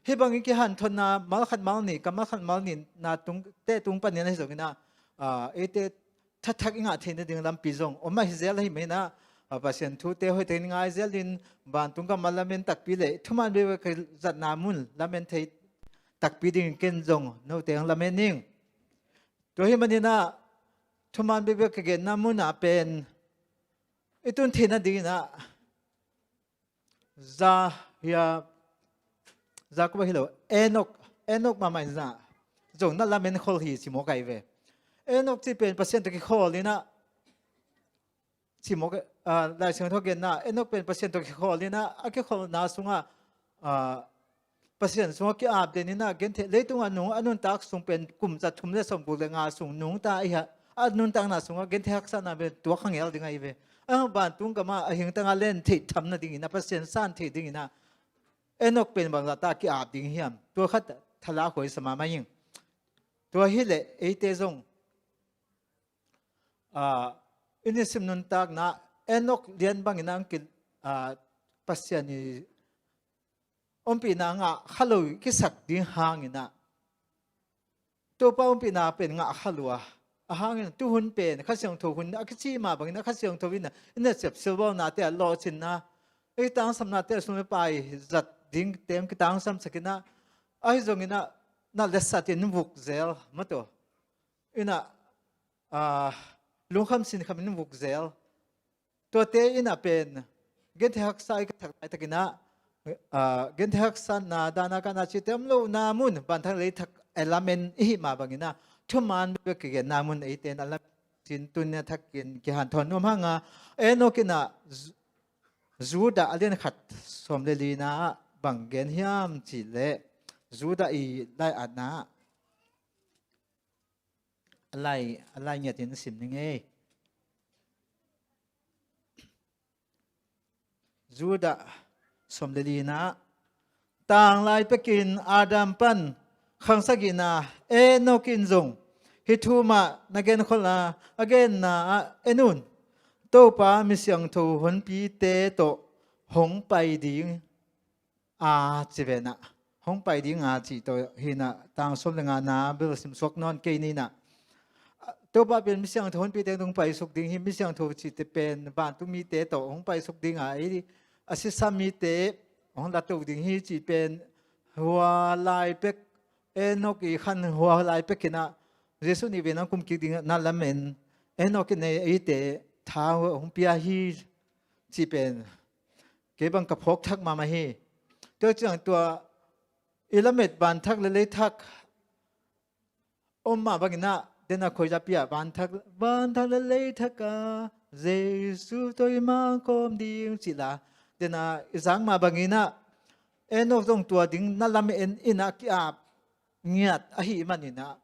Hih bangin kihanthawnna malkhat malnih, ka malkhat malnihna tung, te tung panin ahi zongin ah, a, eite thathak i ngah theih nading lampi zong om ahi zel ahih manin ah, a, Pasian thute hoihtakin ngai zelin vantung gam a lamen takpi leh thuman bekbek a kizatna mun lamen thei takpi dingin ken zong note hong lamen ning. Tua ahih manin ah thuman bekbek a kigenna munah pen i tun theih nadingin ah, Za, hia, Jakob ahi lo, Enok, Enok mahmah in zong na lamen khol hi ci mawk ahi ve. Enok cih pen Pasian tawh kikholh in ah, ci mawk, a, Lai Siangtho genna, Enok pen Pasian tawh kikholh in ah, a kikholhna sungah, a, Pasian sungah ki-ap den in ah, genthei, leitungah nung a nuntak sung pen kum za thum leh sawmguk leh nga sung nungta ahi a, a nuntakna sungah genthei haksatna pen tuak kha ngel ding ahi ve. A, vantung gamah a hingtang a len theih tham nadingin ah, Pasian san theih dingin ah Enok pen bangzah ta ki-ap ding hiam? Tua khat thalak huai sa mahmah ing. Tua hileh eite zong, a, i nisim nuntakna Enok lian bangin ah hong ki, a, Pasian i ompihna ngah kha lo kisak ding hangin ah, Topa ompihna pen ngah kha lua. A hangin tuhun pen Kha Siangtho hun a kici mah bangin ah, Kha Siangtho in ah i nasep silbawlnate ah lawhcinna, i tangsamnate ah sum leh pai zat dingte hong kitangsamsak in ah, ahi zongin ah na letsat in vuk zel mah tawh in ah, a, lungkham sinkham in vuk zel. Tuate in ah pen genthei haksa i ka thak laitakin ah, a, genthei haksatna dana kana cihte om lohna mun, vantung leh leitungah a lamen i hih mah bangin ah, thuman bek a kigenna mun eite in a lamen cih tuni a thakin kihanthawn nuam hang a, Enok in ah Ju-, Judah a lian khat sawm leh lina ah bang gen hiam cih leh, Judah i lai-atna ah a lai, a lai ngiatin sim ning ei. Judah sawm leh lina ah, tanglai pekin Adam pan khang sagihna Enok in zong hih thu mah na genkhol a, a genna ah en un, Topa mi siangtho honpite tawh hong pai ding a ci ve in ah, hong pai ding a cih tawh hi in ah, tang sawm leh ngana bel simsuak nawn kei ni in ah. Topa pen mi siangtho honpite tawh hong paisuk ding hi, mi siangtho cihte pen vantung mite tawh hong paisuk ding a, ei, a sisa mite hong lato ding hi cih pen hua lai pek, Enok i khan hua lai pek in ah, Jesu nih vei in ah hong kum kik ding na lamen Enok in eite tha hong pia hi cih pen kei bang ka phawk thak mahmah hi. Tua ciang tua i lamet vanthak leh leithak om mah bangin ah, den a khuaizah pi ah vanthak, vanthak leh leithak ah Jesu tawh i mangkawm ding cih la, den a i zak mah bangin ah, Enok zong tua ding na lamen in ah ki-ap ngiat ahih manin ah,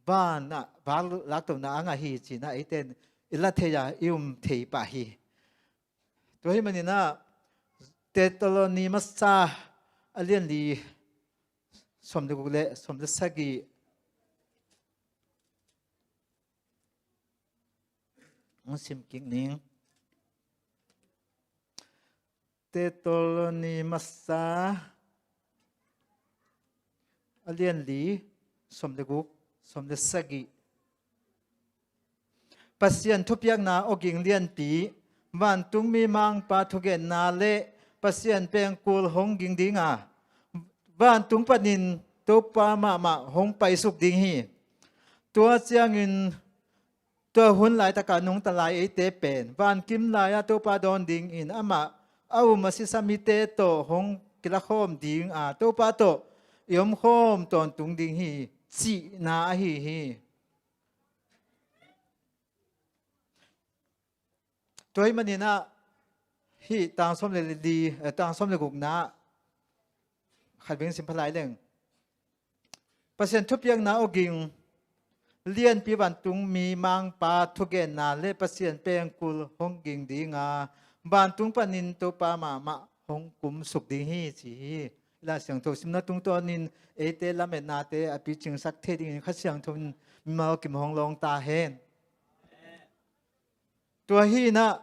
van ah vak laktona a ngah hi ci-in ah eite in i la thei a, i um thei pah hi. Tua ahih manin ah Thesalonika masa a lian li, sawm leh guk leh sawm leh sagih hong sim kik ning. Thesalonika masa a lian li, sawm le guk, sawm le sagih. Pasian thupiakna awging lianpi, vantungmi mangpa thugenna le Pasian pengkul hong ging dinga, vantung panin Topa mahmah hong paisuk ding hi. Tua ciangin tua hun laitaka nungta lai eite pen vankim lai-ah Topa dawn dingin amah a um a sisa mite tawh hong kilakhawm dinga, Topa tawh i omkhawm tawntung ding hi, cihna ahi hi. Tua hih maninah hih tang sawm le li, eh, tang sawm le gukna khat veng sim pha lai leng. Pasian thupiakna awging lianpi, vantungmi mangpa thugenna le Pasian pengkul hong ging dinga, vantung panin Topa mahmah hong kumsuk ding hi, ci hi. Lai Siangtho simna tungtawnin eite lametnate a picingsak thei dingin Kha Siangtho in mimal kim hong lawng ta hen. Tua hi inah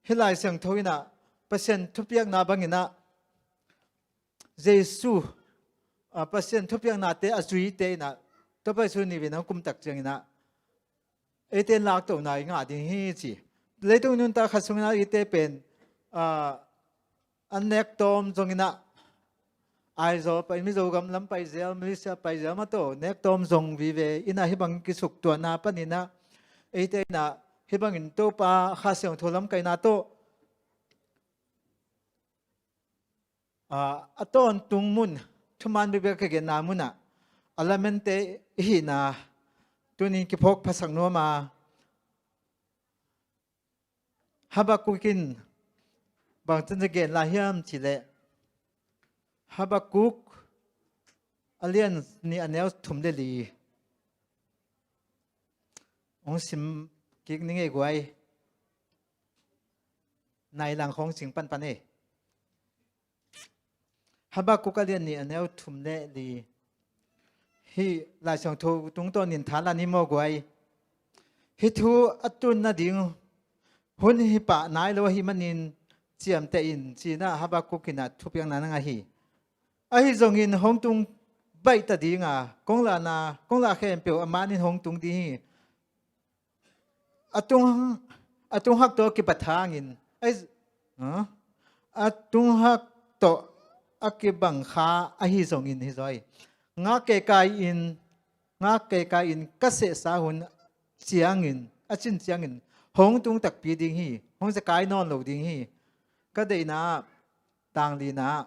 hih Lai Siangtho inah Pasian thupiakna banginah Jesu, ah, Pasian thupiaknate a zuite inah Topa Jesu nihveina hong kumtak cianginah eite in laktohna i ngah ding hi, ci. Leitung nuntak khat sunginah eite pen, ah, an nek tawm zonginah Aizawl pai, Mizo gam lam pai zel, Malaysia pai zel mah tawh nek tawm zong vive inah hih bang kisuktuahna paninah eite inah hih bangin Topa Kha Siangtho lamkaihna tawh, ah, a tawntung mun, thuman bekbek ka genna munah a lamente i hihna tunin kiphawk phasak nuam a, Habakkuk in bangtan za gen lai hiam cihleh, Habakkuk a lian nih a neu thum le li. Hong sim kik ni ngei guai. Nai lang khawng cing panpan e. Habakkuk a lian nih a neu thum le li. Hih Lai Siangtho tungtawnin tha la ni maw guai. Hih thu a tun nading hun hi pah nai lo ahih manin ciamteh in, cinah Habakkuk inah thupiakna na ngah hi. Ahi zongin hong tung baih ta dinga, kong lahna, kong lah khempeuh a manin hong tung ding hi. A tung, a tung hak tawh a kibat hangin, ai, ha? A tung hak tawh a kibang kha ahi zongin hi zaw hi. Ngak keikai in, ngak keikai in ka sehsa hun ciangin, a cin ciangin hong tung takpi ding hi, hong zekai nawn lo ding hi. Ka deihna ah, tang lina ah,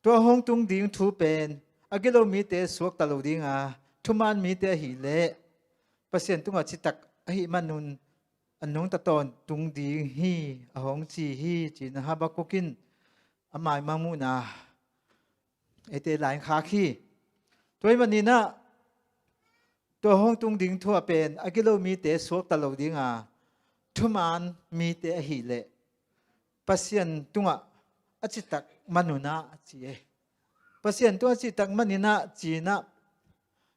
tua hong tung ding thu pen a gilo mite suakta lo dinga, thuman mite ahileh Pasian tungah citak ahih manun a nungta tawntung ding hi, a hong ci hi, ci-in Habakkuk in a maimang muhna eite lai-in khak hi. Tua ahih maninah tua hong tung ding thu ah pen a gilo mite suakta lo dinga, thuman mite ahileh Pasian tungah a citak manunah ci e. Pasian tungah a citak maninah cinah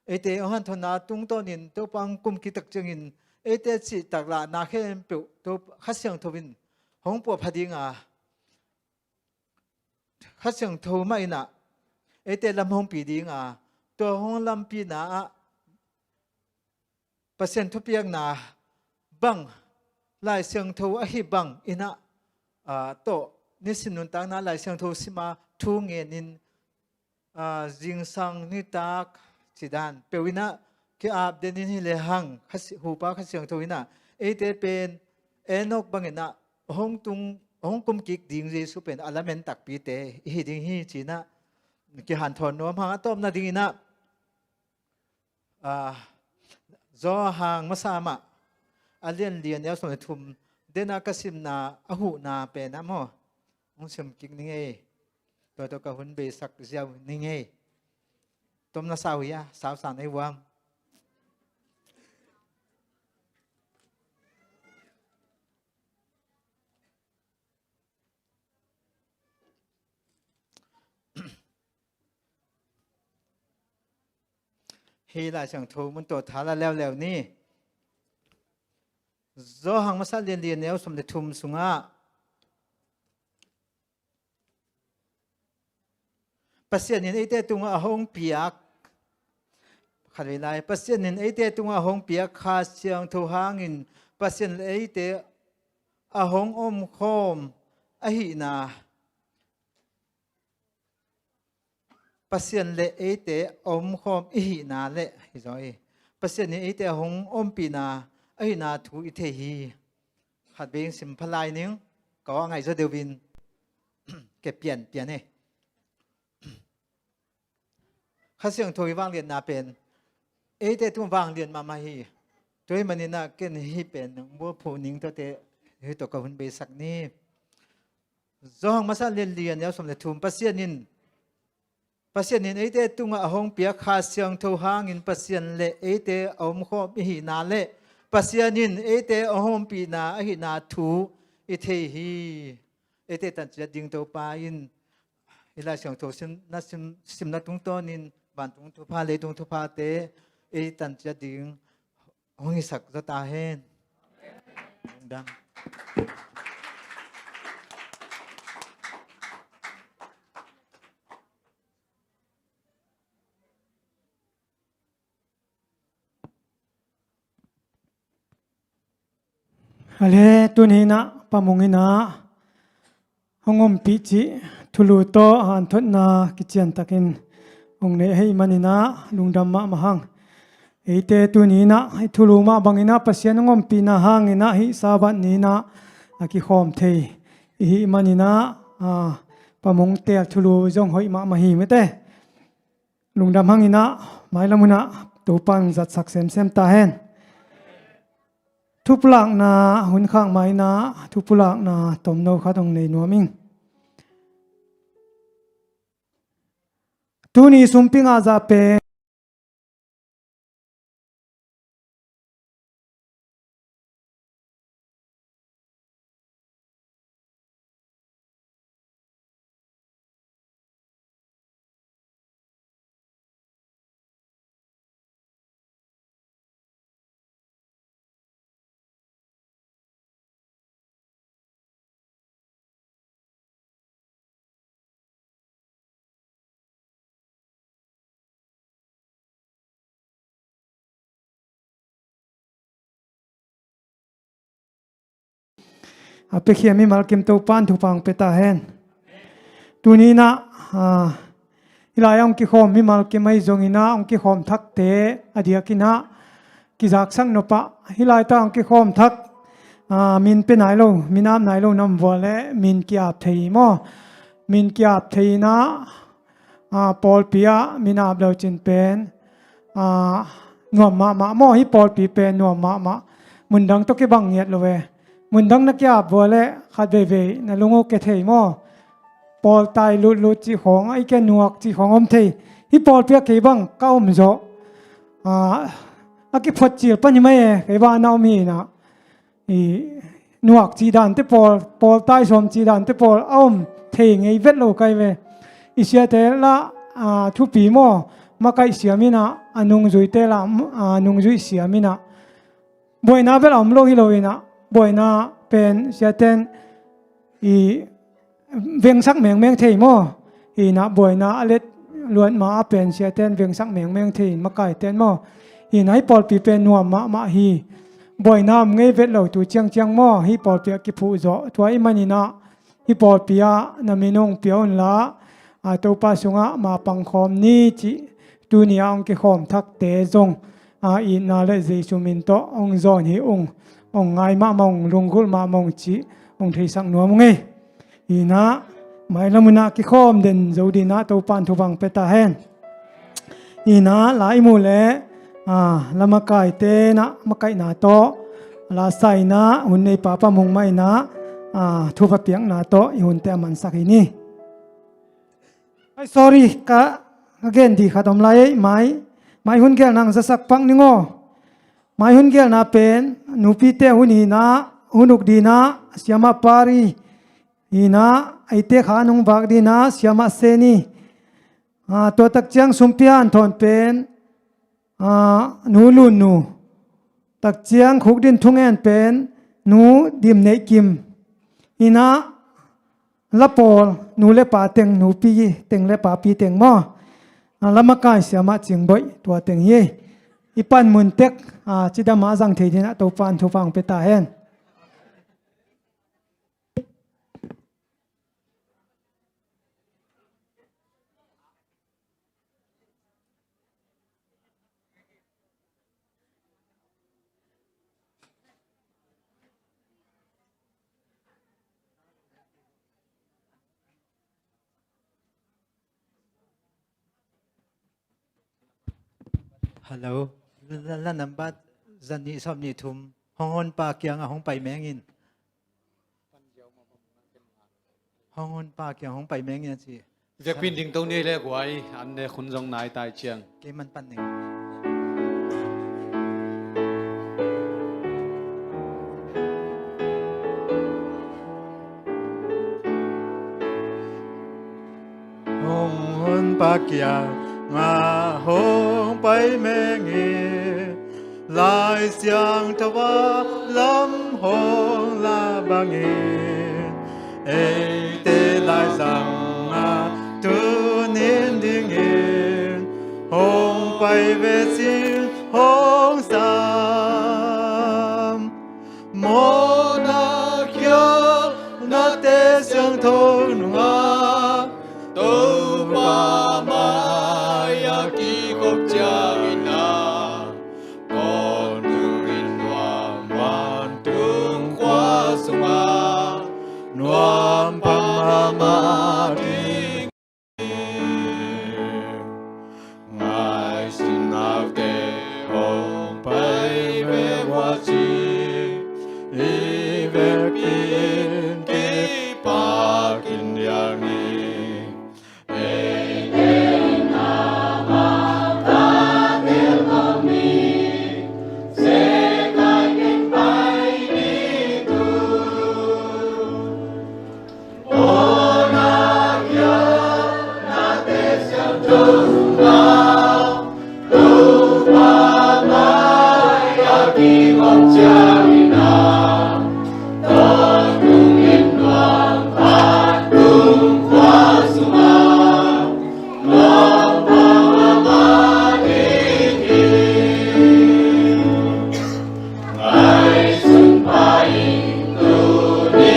eite hong hanthotna tungtawnin Topa hong kum kik tak ciangin eite citak lahna khempeuh Topa Kha Siangtho in hong puahpha dinga, Kha Siangtho mah inah eite lam hong pi dinga, tua hong lampina ah Pasian thupiakna bang, Lai Siangtho ahi bang inah, ah, tawh nisim nuntakna Lai Siangtho sima thu ngenin, ah, zingsang nitak cidan peuh inah ki-ap denin hi lehang, Kha Si-, Hupa Kha Siangtho inah eite pen Enok banginah hong tung, hong kum kik ding Jesu pen a lamen takpite i hi ding hi, cinah kihanthawn nuam hang. A tawpna dinginah, ah, Johan masa mah a lian li a neu sawm le thum, dena ka simna a huhna penah maw, hong sim kik ni ngei. Tua tawh ka hun beisak ziau ni ngei. Tom na sau hia, sau sa na hi vuam. Hih Lai Siangtho mun tawh tha la leuleu ni. Johan masa lian li a neu sawm le thum sungah, Pasian in eite tungah a hong piak, khatvei lai, Pasian in eite tungah a hong piak Kha Siangtho hangin Pasian le eite a hong omkhawm ahihna, Pasian le eite a omkhawm ihihna le, hi zaw hi. Pasian in eite a hong ompihna ahihna thu i thei hi. Khatvei sim pha lai ning, ka aw a ngaih zaw deuh in, ke pian pian hi. Kha Siangtho i vangliatna pen eite tung vangliat mahmah hi. Tua ahih manin ah ken hih pen nong bulphuh ning tuate, hih tawh ka hun beisak ni. Johan masa lian lian, neu sawm le thum, Pasian in, Pasian in eite tungah a hong piak Kha Siangtho hangin Pasian le eite a omkhawm ihihna le Pasian in eite a hong ompihna ahihna thu i thei hi. Eite tanciat ding Topa in i Lai Siangtho sim, na sim, simna tungtawnin vantung thupha, leitung thuphate ei tanciat ding hong hisak zaw ta hen. Lungdam. Ale, tuni in ah Pa Mung in ah hong ompih cih thulu tawh hanthotna kiciantakin hong nei ahih manin ah lungdam mahmah hang. Eite tuni in ah hih thulu mah bangin ah Pasian hong ompihna hangin ah hih Sabbath ni in ah a kikhawm thei i hih manin ah, a, Pa Mung teel thulu zong hoih mahmah hi mate. Lungdam hangin ah mailam hun ah Topa'n zatsak semsem ta hen. Thupulakna hun khak ma in ah thupulakna tomno khat hong nei nuam ing. Tuni sumpi ngah zah pen A piakhia mimal kim Topa'n thupha hong pia ta hen. Tuni in ah, a, hih lai-ah hong kikhawm mimal kim ahi zongin ah hong kikhawm thakte a diakin ah kizaksak nop ah, hih laitak hong kikhawm thak, a, min pia nai lo, min ap nai lo na om vua leh min ki-ap thei hi maw? Min ki-ap thei in ah, a, pawlpi ah min ap lo cin pen, a, nuam mahmah maw? Hih pawlpi pen nuam mahmah. Mundang tawh kibang ngiat lo ve. Mundang na ki-ap vua leh khat veivei na lung uh ke thei maw? Pawl tai lutlut cih khawng, a i ke nuak cih khawng om thei. Hih pawlpi ah kei bang ka om zawh, a, a kiphot cil pan hi mai e, kei bang na om hi in ah. I nuak cih dante pawl, pawl tai sawm cih dante pawl a om thei ngei vet lo kai ve. I siate lah, a, thupi maw, makaih siam in ah, a nungzuite lah, a, nungzui siam in ah. Buaina vel a om lo hi lo in ah, buaina pen siaten i vengsak mengmeng thei maw? Hi in ah buaina a let luat ma a pen siaten vengsak mengmeng thei in makaiten maw? Hi in ah hih pawlpi pen nuam mahmah hi. Buaina om ngei vet lo tu ciangciang maw? Hih pawlpi ah kiphuh zawh. Tua ahih manin ah hih pawlpi ah na min hong pia un la, a, Topa sungah ma pangkhawm ni cih tuni ah hong kikhawm thakte zong, a, itna le Jesu min tawh hong zawn hi ung. Hong ngai mahmah ung, lunggulh mahmah ung cih hong theisak nuam ung ei. Hi in ah mailam hun ah kikhawm den zo dingin ah Topa'n thupha hong pia ta hen. Hi in ah la i muh leh, a, la makaite in ah makaihna tawh, la sa in ah hun neipa Pa Mung mah in ah, a, thupha piakna tawh i hunte a mansak hi ni. Ai, sorry, ka, ka gen ding khat om lai ei, mai, mai hun gelna hong zasak pak ning aw. Mai hun gelna pen nupite hun hi in ah, hun uk dingin ah Siamah Pari, hi in ah eite kha nong vak dingin ah Siamah Seni. A, tua tak ciang sumpi hanthawn pen, a, Nu Lun Nu. Tak ciang khukdin thungen pen Nu Dim Neih Kim. Hi in ah La pawl, nu le pa teng, nupi teng le papi teng maw? A, la makai siamah cingboih tua teng hi. I panmun tek, a, cidamah a zang thei dinah Topa in thupha hong pia ta hen. Hello. La, la nambat zanih sawm nih thum. Hong honpa kiangah hong pai mengin. Hong honpa kiang hong pai mengin a ci. Vekpi in ding to ni le guai, an le khun zong nai tai ciang. Kei man pan ning. Hong honpa kiangah hong pai mengin, Lai Siangtho a lam hong la bangin, eite laizang ah tuni in dingin, hong pai ve cin hong sam. Mawhna kiang nate siangtho nungah, Topa mai-ah kikhop ciangin ah, tawntungin nuam vantung khua sungah, nuam pang mahmah ding. Ngaihsun naute hong pai ve uh a ci, i vekpi in kipak in diak ni. Eite in amau tate hong mi, sekai kin pai ni tu. Ngaihsun pah in tuni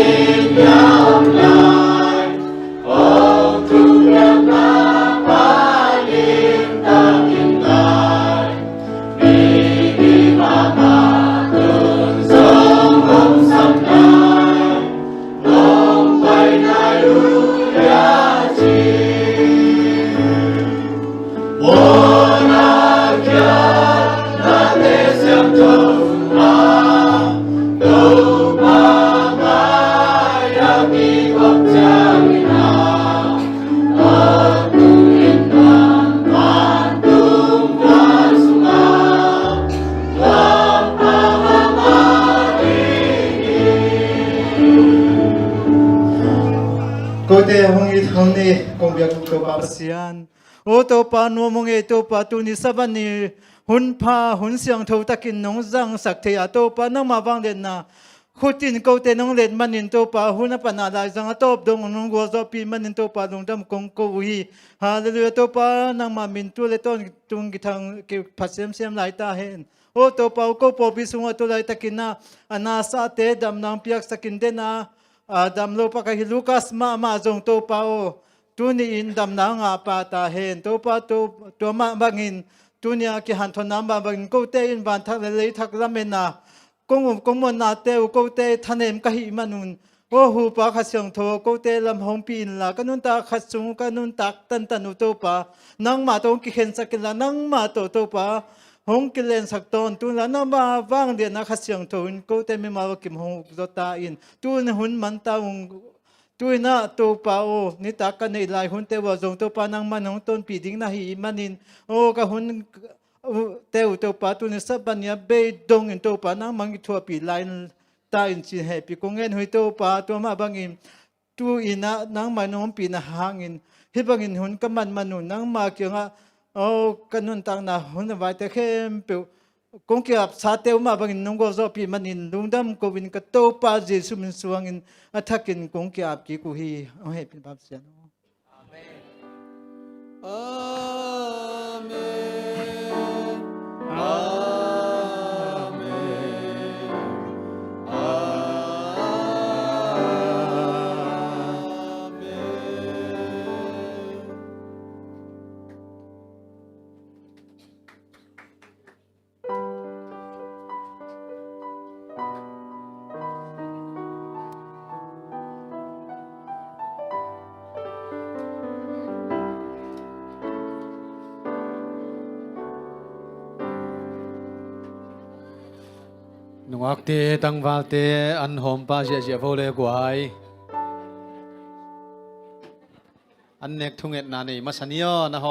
bia om lai, hong thukhiatna pha limtakin ngai, mipi mahmah tun zong hong sam lai, hong pai nai uh hia ci. Kote hong it hong ni, kong biak uh Topa Pasian. O Topa, nuam hong ei Topa, tuni Sabbath ni hun pha, hun siangtho takin nong zangsak thei a Topa, nangmah vangliatna khut in kote nong let manin Topa, hun a pan a laizang a tawp dong nong gualzawhpih manin Topa, lungdam kong ko uh hi. Halleluiah Topa, nangmah min tu le tawntung kithang kiphat semsem lai ta hen. O Topa, ko pawlpi sungah tu laitakin ah, a nasate damna hong piaksakin den a, a damlo pak ahi Lucas mahmah zong Topa aw, tuni in damna ngah pah ta hen. Topa, to, tua mah bangin, tuni a kihanthawnna mah bangin, kote in vanthak le leithak lamen a, kong um kong muannate uh kote thanem ka hih manun, aw hupa Kha Siangtho, kote lam hong pi inla, ka nuntak khat sung uh, ka nuntak tantan uh Topa, nangmah tawh hong kikhensak inla, nangmah tawh Topa hong kilensak tawntung inla, nangmah vangliatna Kha Siangtho in kote mimal kim hong ukzaw ta in, tu in hun man ta ung. Tu in ah Topa aw, nitak ka neih lai hunte uh ah zong Topa nangman hong tonpih ding na hih manin, aw ka hun uh, te uh Topa, tuni Sabbath ni a bei dongin Topa nangman kithuahpih lai ta in cin hehpih kong ngen uh hi Topa. Tua mah bangin tu in ah nangmah in hong ompihna hangin, hih bangin hun ka man manun nangmah kiangah, aw ka nuntakna hun a vaite khempeuh kong ki-ap sate uh mah bangin nong gualzawhpih manin lungdam ko-in ka Topa Jesu min suangin a thakin kong ki-ap kik uh hi. Hong hehpih in, Pa Pasian aw. Amen. Amen. Amen. Nungakte, tangvalte, an hawmpa ziahziah vo le guai. An nek thungetna nei masa ni aw, na hawm.